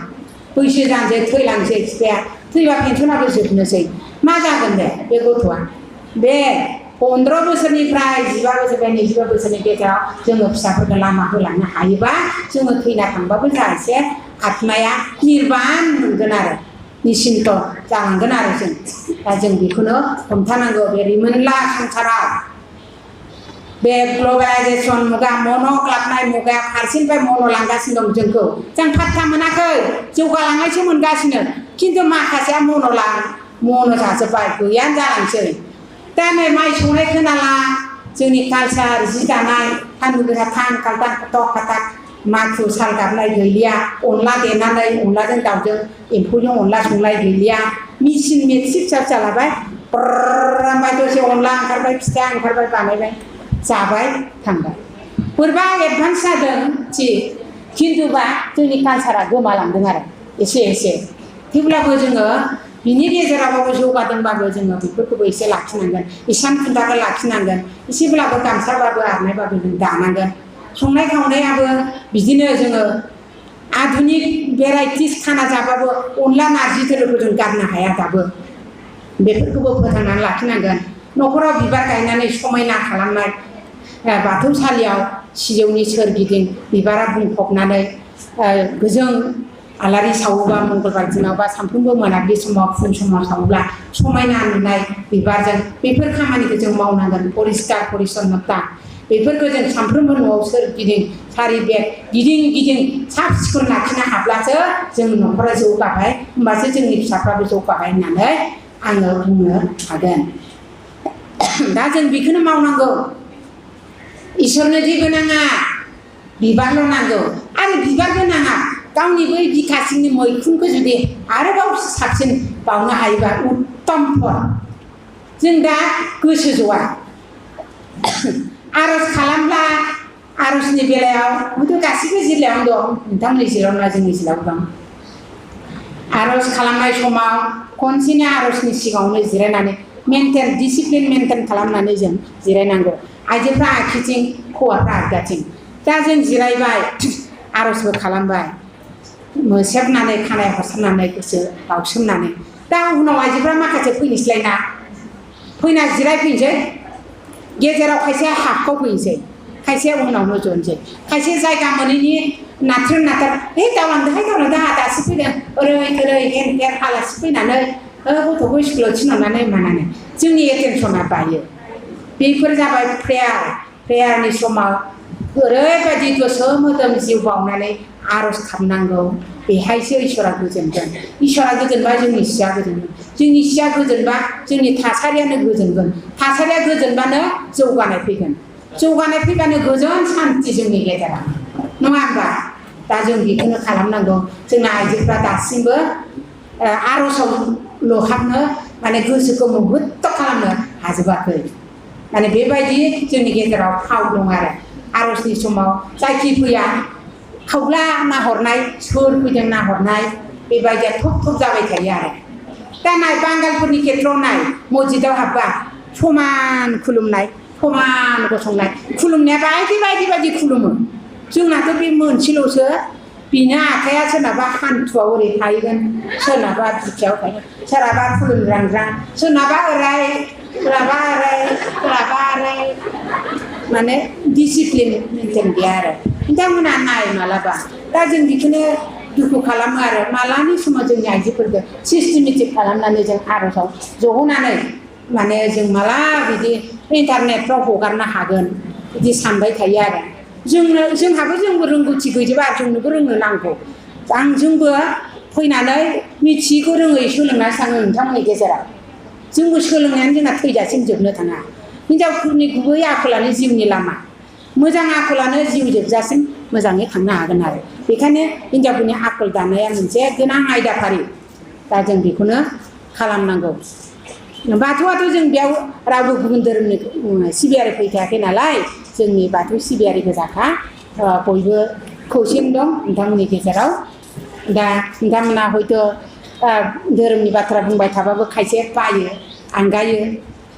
बैसो जानोसै थैलांसै फिफाया थैबा पेन्सनाबो जोबनोसै मा जागोन बे गथ'आ बे 15 बोसोरनिफ्राय 15 बोसोरनिफ्राय 25 बोसोरनि गेजेराव जोङो फिसाफोरखौ लामा होलांनो हायोबा जोङो थैना थांबाबो जा एसे आत्माया निर्बान मोनगोन आरो निश्चिन्त जालांगोन आरो जों दा जों बेखौनो हमथानांगौ बे रिमोनला संसाराव बे ग्लबेलाइजेसन मुगा मनो खालामनाय मुगाया फारसेनिफ्राय मनो लांगासिनो दं जोंखौ जों फात्ता मोनाखै जौगालांनायसो मोनगासिनो खिन्थु माखासेया मनो जाजोब्बाय गैयानो जालांसै दा नै माइ सौनाय खोनाला जोंनि कालचार जि दानाय सान्दुं गोसा थां खालथां खथक खाथाक माखु साल गाबनाय गैलिया अनला देनानै अनलाजों दाउजों एम्फौजों अनला संनाय गैलिया मेचिन मेक्सि फिसा फिसा लाबाय ओमफ्राय दसे अनला ओंखारबाय फिथा ओंखारबाय बानायबाय जाबाय थांबाय बोरैबा एडभान्स जादों थिग खिन्थुबा जोंनि कालचारा गोमालांदों आरो एसे थेवब्लाबो जोङो बिनि गेजेरावबाबो जौगादोंबाबो जोङो बेफोरखौबो एसे लाखिनांगोन इसान खुन्थाखौ लाखिनांगोन एसेब्लाबो गामसाबाबो आरनायबाबो जों दानांगोन संनाय खावनायाबो बिदिनो जोङो आधुनिक भेराइटिस खाना जाबाबो अनला नारजि दोलोखौ जों गारनो हाया दाबो बेफोरखौबो फोथांनानै लाखिनांगोन न'खराव बिबार गायनानै समायना खालामनाय बाथौसालियाव सिजौनि सोरगिदिं बिबारा बुंफबनानै गोजों आलारि सावोबा मंगलबार दिनाव बा सानफ्रोमबो मोनाबिलि समाव फुं समाव सावोब्ला समायना नुनाय बिबारजों बेफोर खामानिखौ जों मावनांगोन परिष्कार परिच्छन्नता बेफोरखौ जों सानफ्रोमबो न'आव सोरगिदिं सारि बेग गिदिं गिदिं साफ सिखोन लाखिनो हाब्लासो जों न'खरा जौगाबाय होमबासो जोंनि फिसाफ्राबो जौगाबाय होननानै आङो बुंनो हागोन दा जों बेखौनो मावनांगौ इसोरनो जेबो नाङा बिबारल' नांगौ आरो बिबारबो नाङा गावनि बै बिखा सिंनि मैखुनखौ जुदि आरोबाव साबसिन बावनो हायोबा उत्तम फल जों दा गोसो ज'आ आर'ज खालामब्ला आर'जनि बेलायाव हयथ' गासिबो जिल्लायावनो दं नोंथांमोननि जिल्लायाव नङा जोंनि जिल्लायाव दं आर'ज खालामनाय समाव खनसेनो आर'जनि सिगाङावनो जिरायनानै मेनटेन डिसिप्लिन मेनटेन खालामनानै जों जिरायनांगौ आइजोफ्रा आखिथिं हौवाफ्रा आगदाथिं दा जों जिरायबाय आर'जबो खालामबाय मोसेबनानै खानाय हरसारनानै गोसो बावसोमनानै दा उनाव आइजोफ्रा माखासे फैनोसैलायना फैना जिरायफैनोसै गेजेराव खायसे हाबखाव फैनोसै खायसे उनावनो जनोसै खायसे जायगा मोनैनि नाथ्रोन नाथार हे दावलांदोहाय आंहा दासो फैदों ओरै ओरै हेन हेन आलासि फैनानै गथ'खौ स्कुलाव थिनहरनानै मानानै जोंनि एटेनसना बायो बेफोर जाबाय प्रेयारनि समाव ओरैबायदि गोसो मोदोम जिउ बावनानै आर'ज खालामनांगौ बेहायसो इसोरा गोजोनगोन इसोरा गोजोनबा जोंनि सिया गोजोनगोन जोंनि सिया गोजोनबा जोंनि थासारियानो गोजोनगोन थासारिया गोजोनबानो जौगानाय फैगोन जौगानाय फैबानो गोजोन सान्थि जोंनि गेजेराव नङा होमबा दा जों बेखौनो खालामनांगौ जोंना आइजोफ्रा दासिमबो आर'जआव लहाबनो माने गोसोखौ मुहुत्त खालामनो हाजोबाखै माने बेबायदि जोंनि गेजेराव फाव दं आरो आर'जनि समाव जायखि फैया खावब्ला नाहरनाय सोर फैदों नाहरनाय बेबायदिया थब थब जाबाय थायो आरो दा नाय बांगालफोरनि खेथ्रआव नाय मस्जिदाव हाबबा समान खुलुमनाय समान गसंनाय खुलुमनाया बायदि खुलुमो जोंनाथ' बे मोनसेल'सो बिनो आखाइया सोरनाबा हान्थुआव ओरै थाहैगोन सोरनाबा बिखायाव थाहैगोन सोरहाबा खुलुमज्रांज्रां सोरनाबा ओरै सोरहाबा ओरै सोरहाबा ओरै माने डिसिप्लिन मेनटेन गैया आरो बिथांमोना नाय मालाबा दा जों बेखौनो दुखु खालामो आरो मालानि समाव जोंनि आइजोफोरखौ सिस्टेमेटिक खालामनानै जों आर'जआव ज'नानै माने जों माला बिदि इन्टारनेटफ्राव हगारनो हागोन बिदि सानबाय थायो आरो जोंहाबो रोंगौथि गैजोबा जोंनोबो रोंनो नांगौ जोंबो फैनानै मिथियैखौ रोङै सोलोंनानै थाङो नोंथांमोननि गेजेराव जोंबो सोलोंनायानो जोंना थैजासिम जोबनो थाङा हिनजावफोरनि गुबै आखलानो जिउनि लामा मोजां आखलानो जिउ जोबजासिम मोजाङै थांनो हागोन आरो बेखायनो हिनजावफोरनि आखल दानाया मोनसे गोनां आयदाफारि दा जों बेखौनो खालामनांगौ बाथौआथ' जों बेयाव रावबो गुबुन धोरोमनि सिबियारि फैखायाखै नालाय जोंनि बाथौ सिबियारि गोजाखा बयबो खौसेनो दं नोंथांमोननि गेजेराव दा नोंथांमोना हयथ' धोरोमनि बाथ्रा बुंबाय थाबाबो खायसे बायो आंगायो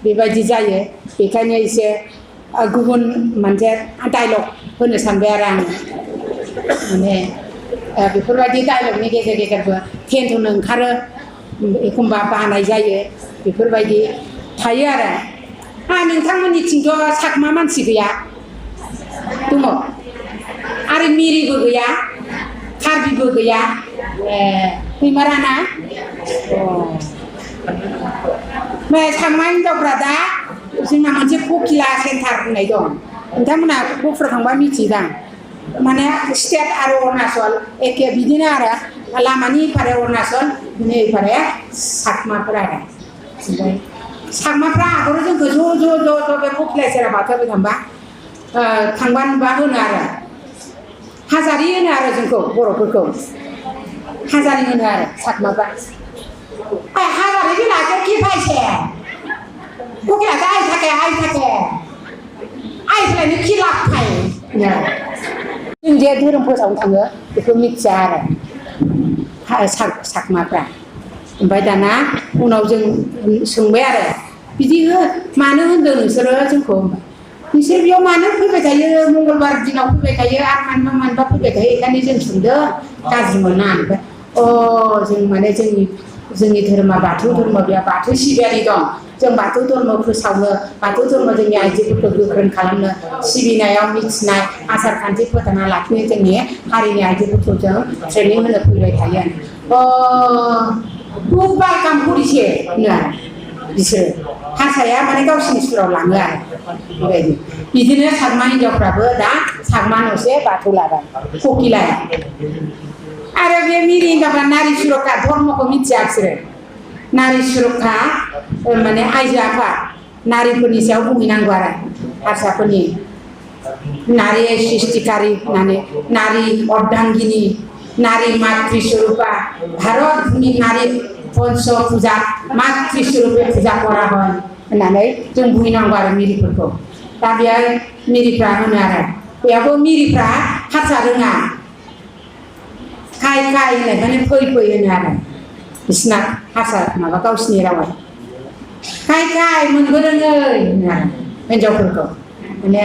बेबायदि जायो बेखायनो एसे गुबुन मोनसे डायलग होनो सानबाय आरो आङो माने बेफोरबायदि डायलगनि गेजेरबो टेनसन ओंखारो एखमबा बानाय जायो बेफोरबायदि थायो आरो नोंथांमोननिथिंथ' साकमा मानसि गैया दङ आरो मिरिबो गैया कार्बिबो गैया गैमाराना साकमा हिनजावफ्रा दा जोंना मोनसे ककिला सेन्टार होननाय दं नोंथांमोना गफुराव थांबा मिथिदां माने स्टेट आरो अरुणाचल एखे बिदिनो आरो लामानि फारे अरुणाचल नै फारे साकमाफोर आरो ओमफ्राय साकमाफ्रा आगोल जोंखौ ज' बे ककिला सेराव बाथौआव थांबा नुबा होनो आरो हाजारि होनो आरो जोंखौ बर'फोरखौ हाजारि होनो आरो साकमाफ्रा हाजारि बिलाखौ कि फायसे ककिलाखौ आइ थाखे आइफ्रायनो कि लाब फाय जों जे धोरोम फोसावनो थाङो बेखौ मिथिया आरो साकमाफ्रा ओमफ्राय दाना उनाव जों सोंबाय आरो बिदि मानो होनदों नोंसोरो जोंखौ नोंसोर बेयाव मानो फैबाय थायो मंगलबार दिनाव फैबाय थायो आरो मानोबा फैबाय थायो बेखायनो जों सोंदों गाज्रि मोना ओमफ्राय जों माने जोंनि जोंनि धोरोमा बाथौ धर्म बेयाव बाथौ सिबियारि दं जों बाथौ धर्म फोसावनो बाथौ धर्म जोंनि आइजोफोरखौ गोख्रों खालामनो सिबिनायाव मिथिनाय आसार खान्थि फोथांना लाखिनो जोंनि हारिनि आइजोफोरखौ जों ट्रेनिं होनो फैबाय थायो खुब बालकाम करिसे होनो बिसोरो हारसाया माने गावसिनि सुराव लाङो आरो बेबायदि बिदिनो सारमा हिनजावफ्राबो दा सारमा न'से बाथौ लाबाय ककिलाया आरो बे मिरि हिनजावफ्रा नारि सुरक्षा धर्मखौ मिथिया बिसोरो नारि सुरक्षा माने आइजो आफाद नारिफोरनि सायाव बुंहैनांगौ आरो हारसाफोरनि नारी सृष्टिकारी होननानै नारी अर्धांगिनी नारी मातृ स्वरूपा भारत भूमि नारी पंच पूजा मातृ स्वरूपे पूजा करा হয় होननानै जों बुंहैनांगौ आरो मिरिफोरखौ दा बेयाव मिरिफ्रा होनो आरो बेयावबो मिरिफ्रा हारसा रोङा खाय खाय होननायखायनो फै फै होनो आरो बिसिना हारसा माबा गावसिनि रावा खाय खाय मोनबोदोङै होनो आरो हिनजावफोरखौ माने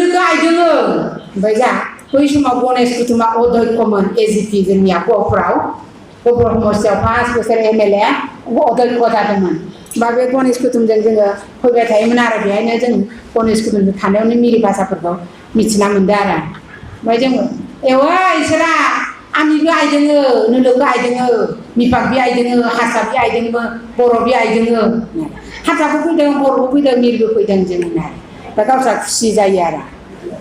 लोगो आइदोङो ओमफ्राय जा बै समाव गणेश कुटुमा अध्यक्षमोन एजिपि जोंनिया गहपुराव गहपुर समस्तियाव फार्स्ट बोसोर एमएलए अध्यक्ष जादोंमोन बा बे गणेश कुटुमजों जोङो फैबाय थायोमोन आरो बेहायनो जों गणेश कुटुमजों थानायावनो मिरि भाषाफोरखौ मिथिना मोनदों आरो ओमफ्राय जोङो एवा इसोरा आंनिबो आइदोङो नोलोगो आइदोङो मिफाकबि आइदोङो हारसाबि आइदोङो बर'बि आइदोङो हारसाबो फैदों बर'बो फैदों मिरिबो फैदों जों होननानै दा गावस्रा खुसि जायो आरो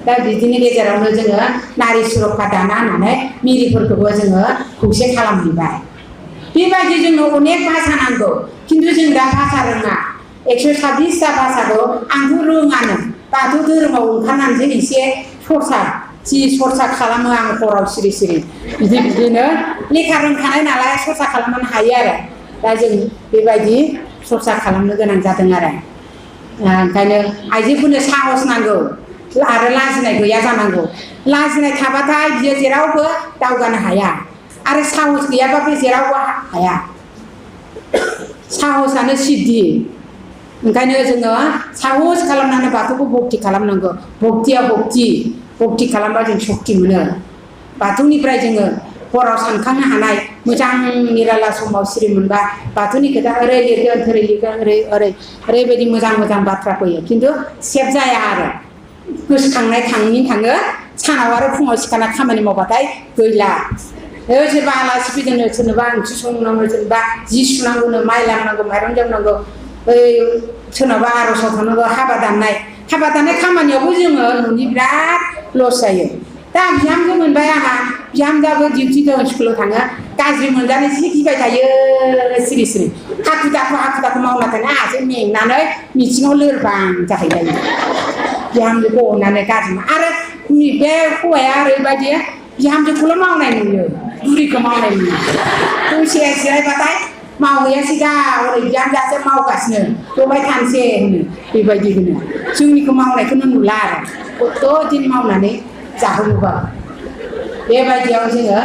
दा बिदिनि गेजेरावनो जोङो नारी सुरक्षा दाना होननानै मिरिफोरखौबो जोङो खौसे खालामहैबाय बेबायदि जोंनो अनेक भाषा नांगौ खिन्थु जों दा भाषा रोङा 126टा भाषाखौ आंथ' रोङानो बाथौ धोरोमाव ओंखारनानैसो एसे सरसा खालामो आं हराव सिरि सिरि बिदिनो लेखा रोंखानाय नालाय सरसा खालामनो हायो आरो दा जों बेबायदि सरसा खालामनो गोनां जादों आरो ओंखायनो आइजोफोरनो साहस नांगौ आरो लाजिनाय गैया जानांगौ लाजिनाय थाबाथाय बियो जेरावबो दावगानो हाया आरो साहस गैयाबा बे जेरावबो हाया साहसानो सिद्धि ओंखायनो जोङो साहस खालामनानै बाथौखौ भक्ति खालामनांगौ भक्तिया भक्ति खालामबा जों सक्ति मोनो बाथौनिफ्राय जोङो हराव सानखांनो हानाय मोजां निराला समाव सिरि मोनबा बाथौनि खोथा ओरै लिरगोन ओरै लिरगोन ओरैबायदि मोजां मोजां बाथ्रा फैयो खिन्थु सेभ जाया आरो गोसोखांनाय थाङो सानाव आरो फुङाव सिखारना खामानि मावबाथाय गैला सोरबा आलासि फैदोंनो सोरनोबा ओंख्रि संनांगौ सोरनोबा जि सुनांगौनो माइ लांनांगौ माइरं जावनांगौ सोरनाबा आर'जाव थांनांगौ हाबा दाननाय खामानियावबो जोङो न'नि बिराद लस जायो दा बिहामजो मोनबाय आंहा बिहामजोआबो डिउटि दं स्कुलाव थाङो गाज्रि मोनजानो जि गिबाय थायो सिरि सिरि हाखु दाखु मावना थानो आंहासो मेंनानै मिथिङाव लोरबां जाहैबाय बिहामजोखौ अननानै गाज्रि आरो बे हौवाया ओरैबायदि बिहामजोखौल' मावनाय नुयो बुरिखौ मावनाय नुयो दसे जिरायबाथाय मावहैयासै दा ओरै बिहामजोआसो मावगासिनो जबाय थानोसै होनो बेबायदि होनो जोंनिखौ मावनायखौनो नुला आरो खथ' दिन मावनानै जाहोबोबा बेबायदियाव जोङो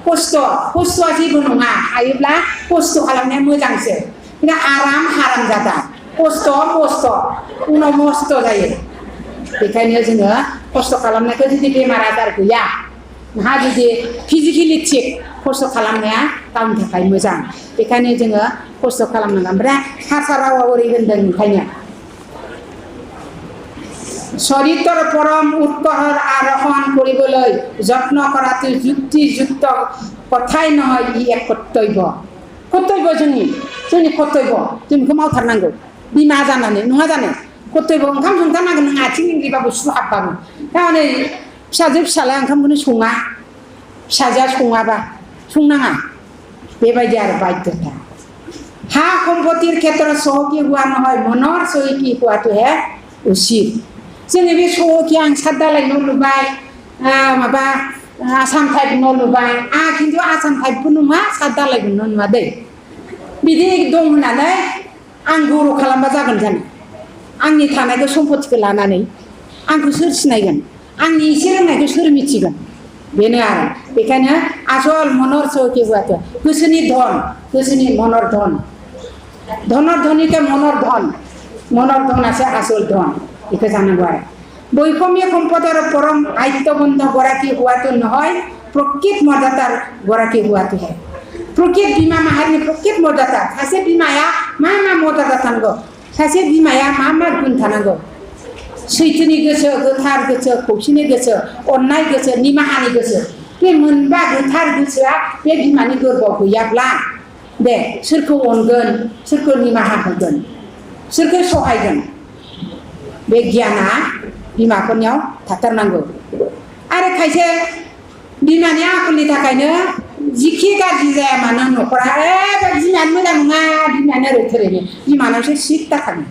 खस्थ'आ जेबो नङा हायोब्ला खस्थ' खालामनाया मोजांसो खिन्थु हाराम जादा खस्थ' उनाव मस्थ' जायो बेखायनो जोङो खस्थ' खालामनायखौ जुदि बेमार आजार गैया नोंहा जुदि फिजिकेलि थिग खस्थ' खालामनाया गावनि थाखाय मोजां बेखायनो जोङो खस्थ' खालामनांगौ ओमफ्राय हारसा रावाव ओरै होनदों ओंखायनो চৰিত্ৰৰ পৰম উৎকৰ্ষৰ আৰোহণ কৰিবলৈ যত্ন কৰাটো যুক্তিযুক্ত কথাই নহয় ই এক কৰ্তব্য जोंनि কৰ্তব্য जों बेखौ मावथारनांगौ बिमा जानानै नङा जानो कर्तब्य ओंखाम संथारनांगोन नों आथिं इंग्रिबाबो सुहाबबाबो दा नै फिसालाया ओंखामखौनो सङा फिसाजोआ सङाबा संनाङा बेबायदि आरो बाध्यता हा सम्पत्तिर ক্ষেত্ৰত চহকী হোৱা নহয় মনৰ চহকী হোৱাটোহে উচিত जोङो बे सहकि आं सात दालाय न' लुबाय माबा आसाम टाइप न' लुबाय खिन्थु आसाम टाइपबो नङा सात दालायबो न' नङा दै बिदि दं होननानै आं बर' खालामबा जागोन जानो आंनि थानायखौ सम्पतिखौ लानानै आंखौ सोर सिनायगोन आंनि एसे रोंनायखौ सोर मिथिगोन बेनो आरो बेखायनो आसल मनर सहकि होवाथ' गोसोनि मनर धन धনৰ धनिকে মনৰ ধন আছে আচল ধন बेखौ जानांगौ आरो বৈষম্য সম্পদৰ পৰম আয়ত্তবন্ধ গৰাকী হোৱাটো নহয় প্ৰকৃত মৰ্যাদাৰ গৰাকী হোৱাটোহে प्रकृत बिमा माहारिनि प्रकृत मर्यादा सासे बिमाया मा मर्यादा थानांगौ सासे बिमाया मा गुन थानांगौ सैथोनि गोसो गोथार गोसो खौसेनि गोसो अननाय गोसो निमाहानि गोसो बे मोनबा गोथार गोसोआ बे बिमानि गोरबोआव गैयाब्ला बे सोरखौ अनगोन सोरखौ निमाहा होगोन सोरखौ सहायगोन बे गियाना बिमाफोरनियाव थाथारनांगौ आरो खायसे बिमानि आखलनि थाखायनो जिखि गाज्रि जाया मानो न'खरा बिमायानो मोजां नङा बिमायानो ओरै थोरैनो बिमानावसो सिद्दा थाङो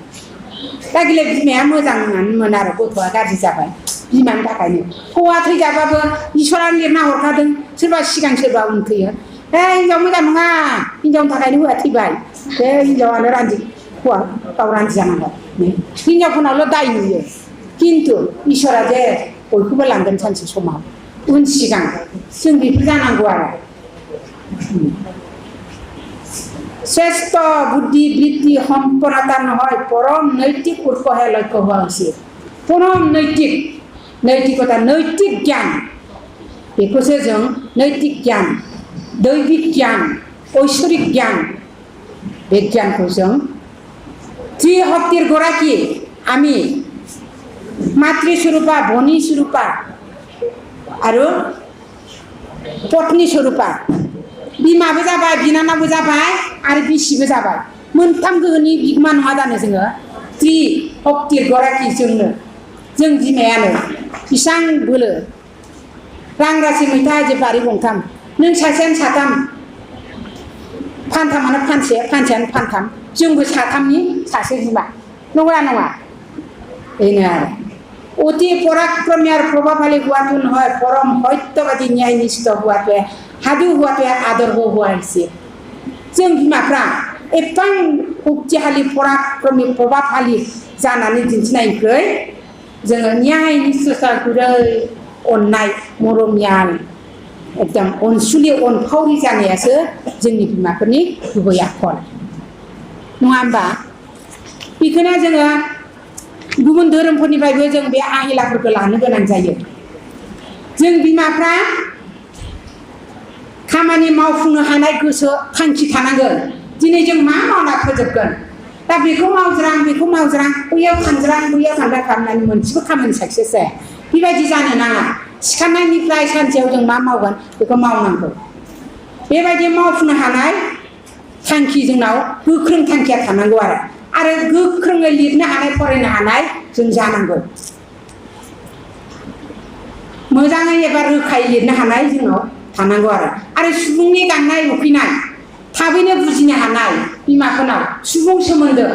दा गिले बिमाया मोजां मोन आरो गथ'आ गाज्रि जाबाय बिमानि थाखायनो हौवा थैजाबाबो इसोरानो लिरना हरखादों सोरबा सिगां सोरबा उन थैयो हिनजाव मोजां नङा हिनजावनि थाखायनो हौवा थैबाय बे हिनजावानो हौवा गाव रान्दि जानांगौ हिनजावफोरनावल' दाय नुयो खिन्थु इसोरा जे बयखौबो लांगोन सानसे समाव उन सिगां जों बेफोर जानांगौ आरो শ্রেষ্ঠ বুদ্ধি বৃত্তি সম্পন্নতা নহয় পরম নৈতিক উৎসহে লক্ষ্য হওয়া উচিত পরম নৈতিকতা নৈতিক জ্ঞান बेखौसो जों नैतिक गियान दैविक गियान ऐश्वरिक गियान बे गियानखौ जों त्रिशक्तिर गराखी आमी मातृस्वरूपा भनी स्वरूपा आरो पत्नी स्वरूपा बिमाबो जाबाय बिनानावबो जाबाय आरो बिसिबो जाबाय मोनथाम गोहोनि बिगोमा नङा जानो जोङो त्रिशक्तिर गराखी जों बिमायानो बिसां बोलो रांगासि मैथा आजि बारि गंथाम नों सासेयानो साथाम फानथामानो फानसे फानसेयानो फानथाम जोंबो साथामनि सासे बिमा नंगौना नङा बेनो आरो অতি পরাক্রমী আর প্রভাবশালী হোৱাটো নহয় পরম সত্যবাদী ন্যায়নিষ্ঠ হোৱাটোৱে সাধু হোৱাটোৱে আদৰ্শ হোৱা হৈছে जों बिमाफ्रा एफां शक्तिशाली पराक्रमी प्रभाबशाली जानानै दिन्थिनायनिख्रुइ जोङो न्याय निष्ठता गुरै अननाय मरमियाल एकदम अनसुलि अनफावरि जानायासो जोंनि बिमाफोरनि गुबै आखल नङा होमबा बेखौनो जोङो गुबुन धोरोमफोरनिफ्रायबो जों बे आहिलाफोरखौ लानो गोनां जायो जों बिमाफ्रा खामानि मावफुंनो हानाय गोसो थांखि थानांगोन दिनै जों मा मावना फोजोबगोन दा बेखौ मावज्रां बैयाव थांज्रां खालामनानै मोनसेबो खामानि साक्सेस जाया बेबायदि जानो नाङा सिखारनायनिफ्राय सानसेयाव जों मा मावगोन बेखौ मावनांगौ बेबायदि मावफुंनो हानाय थांखि जोंनाव गोख्रों थांखिया थानांगौ आरो गोख्रोङै लिरनो हानाय फरायनो हानाय जों जानांगौ मोजाङै एबा रोखायै लिरनो हानाय जोंनाव थानांगौ आरो सुबुंनि गांनाय उखैनाय थाबैनो बुजिनो हानाय बिमाफोरनाव सुबुं सोमोन्दो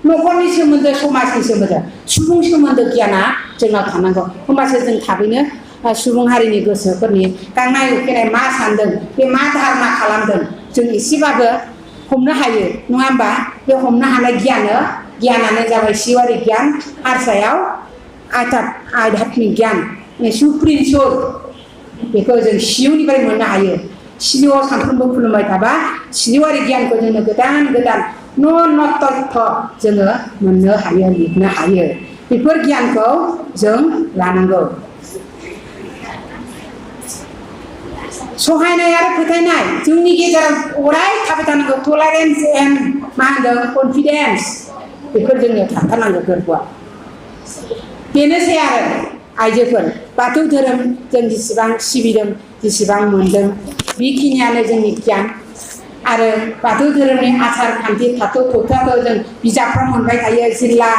न'खरनि सोमोन्दो समाजनि सोमोन्दो सुबुं सोमोन्दो गियाना जोंनाव थानांगौ होमबासो जों थाबैनो सुबुं हारिनि गोसोफोरनि गांनाय उखैनाय मा सानदों बे मा धारणा खालामदों जों एसेबाबो हमनो हायो नङा होमबा बे हमनो हानाय गियानानो जाबाय शिवारि गियान हारसायाव आध्यात्मिक गियान सुप्रिम सोल बेखौ जों शिवनिफ्राय मोननो हायो शिवआव सानफ्रोमबो खुलुमबाय थाबा शिवारि गियानखौ जोङो गोदान तथ्य जोङो मोननो हायो लिरनो हायो बेफोर गियानखौ जों लानांगौ सहायनाय आरो फोथायनाय जोंनि गेजेराव अराय थाबाय थानांगौ टलारेन्स एन्ड मा होनदों कनफिडेन्स बेफोर जोंनियाव थाथारनांगौ गोरबोआव बेनोसै आरो आइजोफोर बाथौ धोरोम जों जेसेबां सिबिदों जेसेबां मोनदों बेखिनियानो जोंनि गियान आरो बाथौ धोरोमनि आसार खान्थि थाथौ थौथाखौ जों बिजाबफ्राव मोनबाय थायो जिल्ला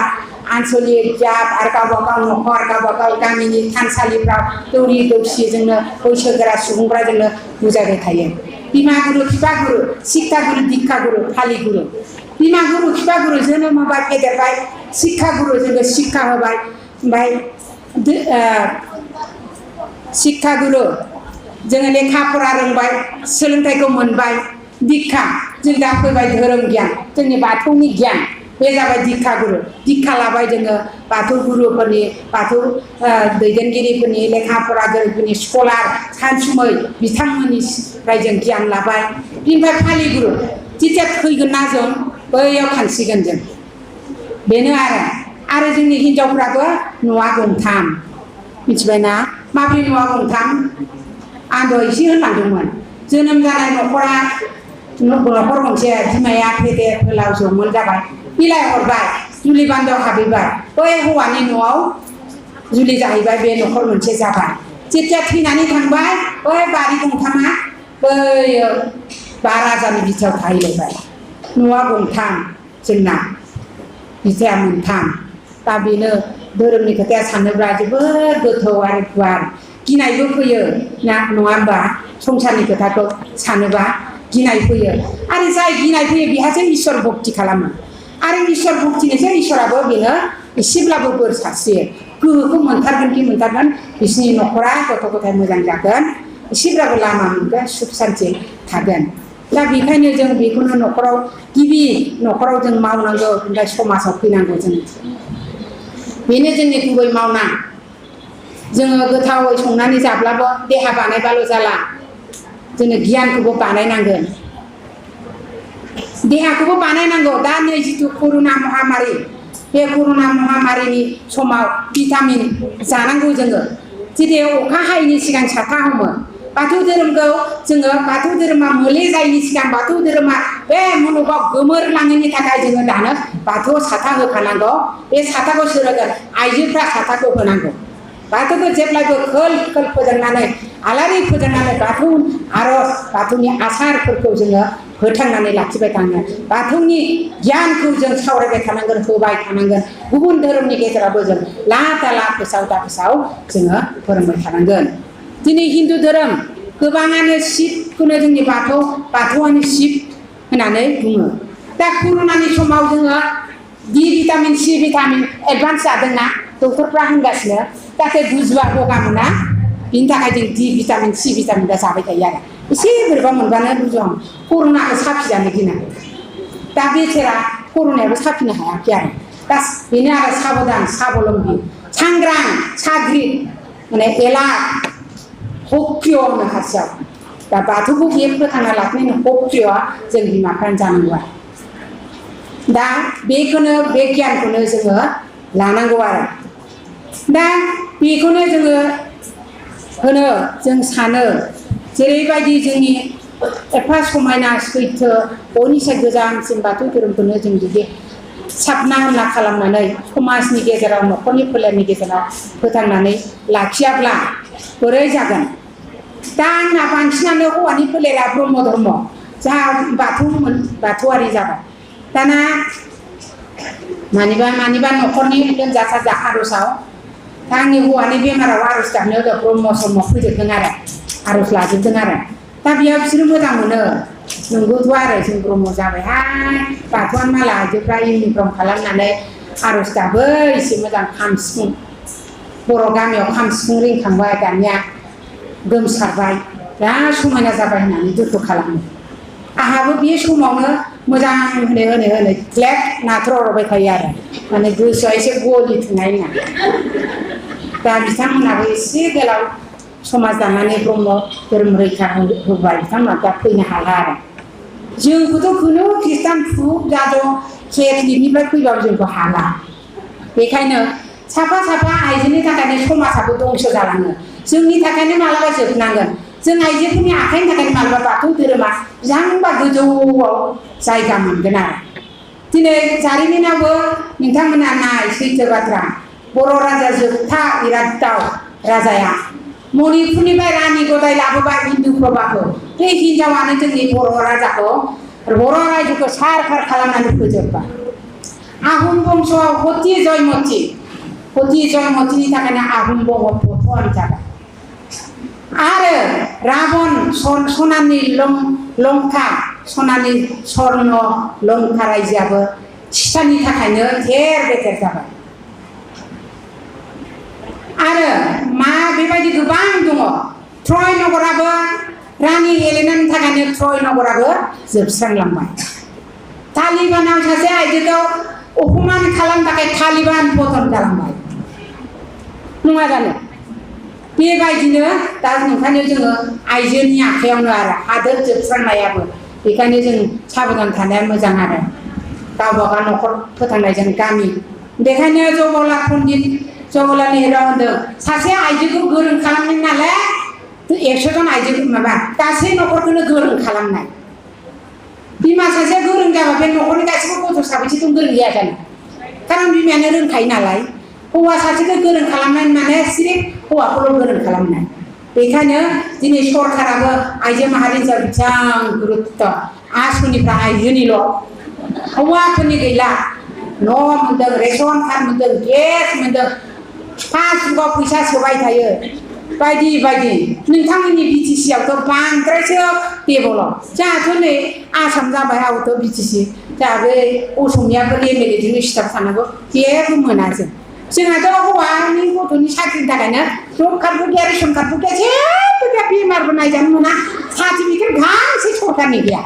आन्चलिक जात आरो गावबागाव न'खर गावबागाव गामिनि थानसालिफ्राव दौरि दौसि जोंनो बैसोगोरा सुबुंफ्रा जोंनो बुजायबाय थायो बिमा गुरु बिफा गुरु शिक्षा गुरु दीक्षा गुरु फालि गुरु बिमा गुरु बिफा गुरु जोनोम होबाय फेदेरबाय शिक्षा गुरु जोंनो शिक्षा होबाय ओमफ्राय शिक्षा गुरु जोङो लेखा फरा रोंबाय सोलोंथाइखौ मोनबाय दीक्षा जों दा फैबाय धोरोम गियान जोंनि बाथौनि गियान बे जाबाय दीक्षा गुरु दीक्षा लाबाय जोङो बाथौ गुरुफोरनि बाथौ दैदेनगिरिफोरनि लेखा फरा गोरोंफोरनि स्कलार सानसुमै बिथांमोननिफ्राय जों गियान लाबाय बिनिफ्राय फालि गुरु जेथिया फैगोन ना जों बैयाव थांसिगोन जों बेनो आरो जोंनि हिनजावफ्राबो न'आ गंथाम मिथिबायना माबोरै न'आ गंथाम आं दहाय एसे होनलांदोंमोन जोनोम जानाय न'खरा न'खर गंसे बिमाया फेदेर फोलाव जौमोन जाबाय बिलाइ हरबाय जुलि बान्दोआव हाबहैबाय बै हौवानि न'आव जुलि जाहैबाय बे न'खर मोनसे जाबाय जेथिया थैनानै थांबाय बै बारि गंथामा बै बा राजानि बिथायाव थाहैलायबाय न'आ गंथाम जोंना बिथाया मोनथाम दा बेनो धोरोमनि खोथाया सानोब्ला जोबोद गोथौ आरो गुवार गिनायबो फैयो ना नङा होमबा संसारनि खोथाखौ सानोबा गिनाय फैयो आरो जाय गिनाय फैयो बेहासो इसोर भक्ति खालामो आरो इसोर भक्तिनिसो इसोराबो बेनो एसेब्लाबो बोर सारस्रियो गोहोखौ मोनथारगोन कि मोनथारगोन बिसिनि न'खरा गथ' गथाय मोजां जागोन एसेब्लाबो लामा मोनगोन सुख सान्ति थागोन दा बेखायनो जों बेखौनो न'खराव गिबि न'खराव जों मावनांगौ ओमफ्राय समाजाव फैनांगौ जों बेनो जोंनि गुबै मावनां जोङो गोथावै संनानै जाब्लाबो देहा बानायबाल' जाला जोङो गियानखौबो बानायनांगोन देहाखौबो बानायनांगौ दा नै जिथु कर'ना महामारि बे कर'ना महामारिनि समाव भिटामिन जानांगौ जोङो जेरै अखा हायैनि सिगां साथा हमो बाथौ धोरोमखौ जोङो बाथौ धोरोमा मोले जायैनि सिगां बाथौ धोरोमा बे मुलुगाव गोमोरलाङैनि थाखाय जोङो दानो बाथौआव साथा होखानांगौ बे साथाखौ सोर होगोन आइजोफ्रा साथाखौ होनांगौ बाथौखौ जेब्लायबो खोल खोल फोजोंनानै आलारि फोजोंनानै बाथौ आरज बाथौनि आसारफोरखौ जोङो फोथांनानै लाखिबाय थानांगोन बाथौनि गियानखौ जों सावरायबाय थानांगोन होबाय थानांगोन गुबुन धोरोमनि गेजेरावबो जों ला दाला फोसाव दा फोसाव जोङो फोरोंबाय थानांगोन दिनै हिन्दु धोरोम गोबाङानो शिबखौनो जोंनि बाथौआनो शिब होननानै बुङो दा कर'नानि समाव जोङो D vitamin C vitamin advance जादोंना डक्टरफ्रा होनगासिनो जाहाथे बुजुआ गगा मोना बिनि थाखाय जों डि भिटामिन सि भिटामिन दा जाबाय थायो आरो एसे बोरैबा मोनबानो बुजुआं कर'नाखौ साफिजानो गिना दा बेसेरा कर'नायाबो साफिनो हायाखै आरो दा बेनो आरो साबधान साबलम्बि सांग्रां साग्रिद माने एलार्ट सक्रिय होनो हारसियाव दा बाथौखौ बे फोथांना लाखिनायनि सक्रियआ जों बिमाफ्रानो जानांगौ दा बेखौनो बे गियानखौनो जोङो लानांगौ आरो दा बेखौनो जोङो होनो जों सानो जेरैबायदि जोंनि एफा समायना सैथो बयनिसाय गोजानसिन बाथौ धोरोमखौनो जों जुदि साबना हामना खालामनानै समाजनि गेजेराव न'खरनि फोलेरनि गेजेराव फोथांनानै लाखियाब्ला बोरै जागोन दा आंना बांसिनानो हौवानि फोलेरा ब्रह्म धर्म जोंहा बाथौआरि जाबाय दाना मानिबा न'खरनि लोमजा साजा आर'जआव दा आंनि हौवानि बेमाराव आर'ज गाबनायाव ब्रह्म सर्म फैजोबदों आरो आर'ज लाजोबदों आरो दा बेयाव बिसोरो मोजां मोनो नंगौथ' आरो जों ब्रह्म जाबायहाय बाथौआनो माला आइजोफ्रा इउनिफर्म खालामनानै आर'ज गाबो एसे मोजां खाम सिफुं बर' गामियाव खाम सिफुं रिंखांबाय दानिया गोमसारबाय दा समायना जाबाय होननानै दुखु खालामो आंहाबो बे समावनो मोजां होनै ग्लेब नाथ्र'हरबाय थायो आरो माने गोसोआ एसे गलि थुनाय नङा दा बिथांमोनाबो एसे गोलाव समाज दानानै ब्रह्म धोरोम रैखा होबाय बिथांमोना दा फैनो हाला आरो जोंखौथ' खुनु खृष्टान फुक जादों केथलिकनिफ्राय फैबाबो जोंखौ हाला बेखायनो साफा साफा आइजोनि थाखायनो समाजाबो दंस जालाङो जोंनि थाखायनो मालाबा जोबनांगोन जों आइजोफोरनि आखाइनि थाखायनो मालाबा बाथौ धोरोमा बेसेबांबा गोजौआव जायगा मोनगोन आरो दिनै जारिमिनावबो नोंथांमोना नाय सैथो बाथ्रा बर' राजा जोबथा इरागदाव राजाया मणिपुरनिफ्राय रानि गदाय लाबोबाय हिन्दु प्रभाखौ बे हिनजावानो जोंनि बर' राजाखौ बर' रायजोखौ सारखार खालामनानै फोजोबबाय आहम बंस'आव सती जयमतीनि थाखायनो आहम बंस'आनो जाबाय आरो राबन सनानि लंका सनानि स्वर्ण लंका रायजोआबो खृष्टाननि थाखायनो थेर बेथेर जाबाय आरो मा बेबायदि गोबां दङ ट्रय नगराबो रानि हेलेनानि थाखायनो ट्रय नगराबो जोबस्रांलांबाय तालिबानाव सासे आइजोखौ अपमान खालामनो थाखाय तालिबान पतन खालामबाय नङा जानो बेबायदिनो दा ओंखायनो जोङो आइजोनि आखायावनो आरो हादोर जोबस्रांनायाबो बेखायनो जों साबधान थानाया मोजां आरो गावबागाव न'खर फोथांनायजों गामि बेखायनो जवाहरलाल नेहरुआ होनदों सासे आइजोखौ गोरों खालामनाय नालाय 100 जन आइजो माबा गासै न'खरखौनो गोरों खालामनाय बिमा सासेया गोरों जाबा बे न'खरनि गासिबो गथ' साबैसे दं गोरों गैया जानो खारन बिमायानो रोंखायो नालाय हौवा सासेखौ गोरों खालामनाय माने सिरिफ हौवाखौल' गोरों खालामनाय बेखायनो दिनै सरकाराबो आइजो माहारिनि सायाव बेसेबां गुरुत्त आसनिफ्रा आइजोनिल' हौवाफोरनि गैला न' मोन्दों रेशन कार्ड मोन्दों गेस मोन्दों पासबुकआव फैसा सोबाय थायो बायदि बायदि नोंथांमोननि BTC आवथ' बांद्रायसो डेभेलप जोंहाथ' नै आसाम जाबाय आवथ' BTC जोंहा बे असमियाफोर MLA स्टाफ थानांगौ जेबो मोना जोंहाथ' हौवानि गथ'नि साख्रिनि थाखायनो जब कार्डबो गैया रेशन कार्डबो गैया जेबो गैया बेमारबो नायजानो मोना सार्टिफिकेट गांसे सरकारनि गैया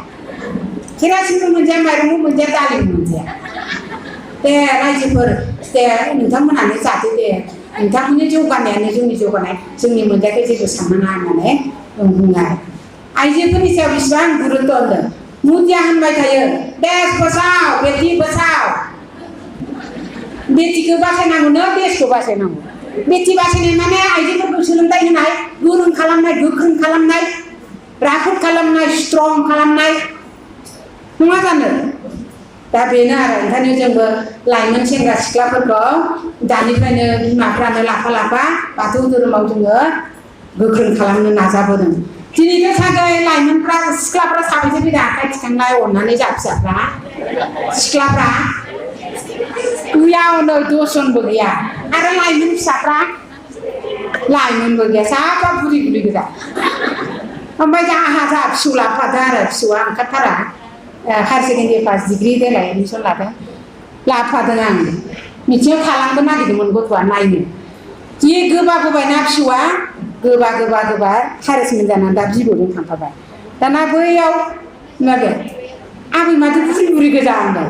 केरासिनबो मोनजाया माइरंबो मोनजाया दालिबो मोनजाया दे रायजोफोर दे नोंथांमोनानो जादो दे नोंथांमोननि जौगानायानो जोंनि जौगानाय जोंनि मोनजायखौ जेबो साननाङा होननानै बुङो आरो आइजोफोरनि सायाव बेसेबां गुरुत्त होदों मुदिया होनबाय थायो देश बचाओ बेटी बचाओ बेटीखौ बासायनांगौनो देशखौ बासायनांगौ बेटी बासायनाय माने आइजोफोरखौ सोलोंथाइ होनाय गोरों खालामनाय गोख्रों खालामनाय राफोद खालामनाय स्ट्रं खालामनाय नङा जानो दा बेनो आरो ओंखायनो जोंबो लाइमोन सेंग्रा सिख्लाफोरखौ दानिफ्रायनो बिमाफ्रानो लाफा लाफा बाथौ धोरोमाव जोङो गोख्रों खालामनो नाजाबोदों दिनैथ' सागै लाइमोनफ्रा सिख्लाफ्रा साबैसे फैदों आखाइ थिखांनाय अननानै जा फिसाफ्रा सिख्लाफ्रा गैयावनो 10 जनबो गैया आरो लाइमोन फिसाफ्रा लाइमोनबो गैया साफा बुरि बुरि गोजा ओमफ्राय जोंहा फिसौ लाफादों आरो फिसौआ ओंखारथारा हायार सेकेन्डारि पास डिग्री देलाय एडमिसन लाफादों आं मिथिङाव थालांनो नागिरदोंमोन गथ'आ नायनो जि गोबा गोबायना फिसौआ गोबा हारेसमेन्ट जानानै दा बिब'जों थांफाबाय दाना बैयाव माबे आबै माथो बुरि बुरि गोजा होनबाय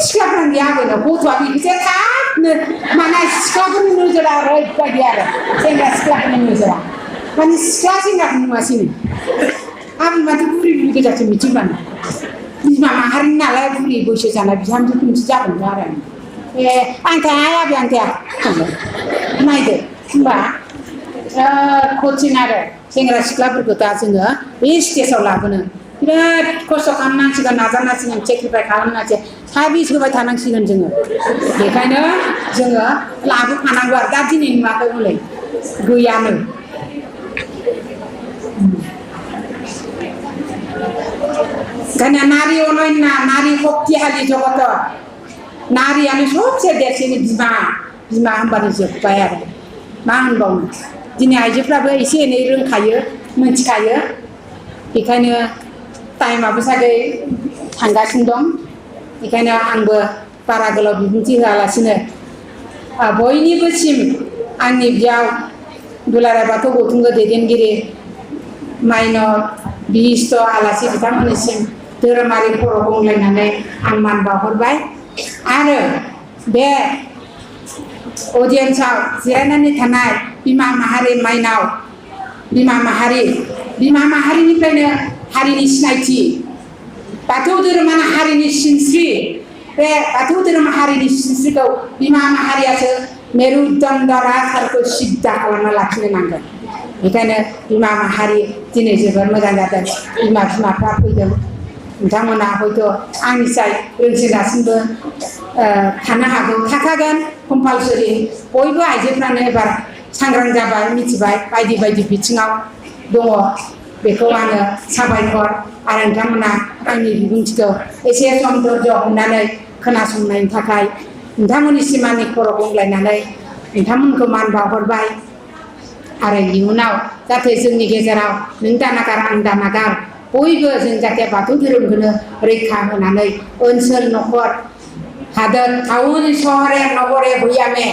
सिख्लाफ्रानो गैया आबैनाव गथ'आ बेखौसो थाबनो माने सिख्लाफोरनि नोजोरा ओरैबायदि आरो सेंग्रा सिख्लाफोरनि नोजोरा माने सिख्ला सेंग्राखौ नुवासैनो आबै माथो बुरि बुरि गोजासो मिथिबानो बिमा माहारिनि नालाय बुरि बैसो जानाय बिहामजो खोमसि जागोन आरो ए आंथाया आबै आंथाया नायदो होनबा कचिं आरो सेंग्रा सिख्लाफोरखौ दा जोङो बे स्टेजाव लाबोनो बिराद खस्थ' खालामनांसिगोन नाजानांसिगोन सेक्रिफाइस खालामनांसिगोन सार्भिस होबाय थानांसिगोन जोङो बेखायनो जोङो लाबोफानांगौ आरो दा दिनै नुवाखै हनै गैयानो ओंखायनो नारी अनन्या नारी शक्तिशाली जगत नारियानो सबसे देरसिन बिमा होनबानो जोब्बाय आरो मा होनबावनो दिनै आइजोफ्राबो एसे एनै रोंखायो मिथिखायो बेखायनो टाइमाबो सागै थांगासिनो दं बेखायनो आंबो बारा गोलाव बिबुंथि होआलासिनो बयनिबोसिम आंनि बियाव दुलाराय बाथौ गौथुमखौ दैदेनगिरि माइनर बिहिस्त आलासि बिथांमोननिसिम धोरोमारि खर' गंलायनानै आं मान बावहरबाय आरो बे अडियेन्सआव जिरायनानै थानाय बिमा माहारि माइनाव बिमा माहारिनिफ्रायनो हारिनि सिनायथि बाथौ धोरोमानो हारिनि सिनस्रि बे बाथौ धोरोम हारिनि सिनस्रिखौ बिमा माहारियासो मेरुदण्ड राजहारखौ सिद्दा खालामना लाखिनो नांगोन बेखायनो बिमा माहारि दिनै जोबोद मोजां जादों बिमाफ्रा फैदों नोंथांमोना हयथ' आंनिसाय रोंसिनगासिनोबो थानो हागौ थाखागोन कम्पालसरि बयबो आइजोफ्रानो एबार सांग्रां जाबाय मिथिबाय बायदि बायदि बिथिङाव दङ बेखौ आङो साबायखर आरो नोंथांमोना आंनि बिबुंथिखौ एसे सम धैर्य हमनानै खोनासंनायनि थाखाय नोंथांमोननिसिम आंनि खर' गंग्लायनानै नोंथांमोनखौ मान बावहरबाय आरो इयुनाव जाहाथे जोंनि गेजेराव नों दानागार आं दानागार बयबो जों जाहाथे बाथौ धोरोमखौनो रैखा होनानै ओनसोल न'खर हादोर टाउन सहरे नगरे भुयामे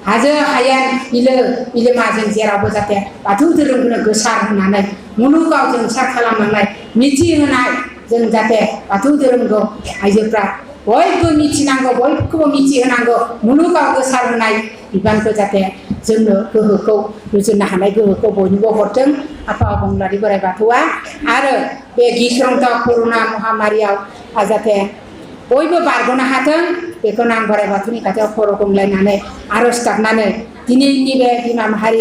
हाजो हायेन बिलो बिलोमा जों जेरावबो जाहाथे बाथौ धोरोमखौनो गोसार होनानै मुलुगाव जों सार खालामनानै मिथिहोनाय जों जाहाथे बाथौ धोरोमखौ आइजोफ्रा बयबो मिथिनांगौ बयखौबो मिथिहोनांगौ मुलुगाव गोसार होनाय बिबानखौ जाहाथे जोंनो गोहोखौ रुजुननो हानाय गोहोखौ बयनोबो हरथों आफा अबंलारि बोराइ बाथौआ आरो बे गिख्रंथाव कर'ना महामारियाव जाहाथे बयबो बारग'नो हाथों बेखौनो आं बोराइ बाथौनि खाथियाव खर' गंलायनानै आर'ज गाबनानै दिनैनि बे बिमा माहारि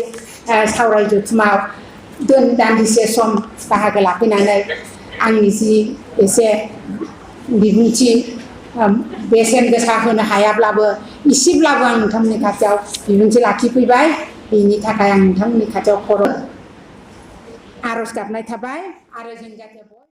सावराय जथुमाव दान्दिसे सम बाहागो लाफैनानै आंनि जि एसे बिबुंथि बेसेन गोसा होनो हायाब्लाबो इसेब्लाबो आं नोंथांमोननि खाथियाव बिबुंथि लाखिफैबाय बेनि थाखाय आं नोंथांमोननि खाथियाव आरज गाबनाय थाबाय आरो जों जाहाथे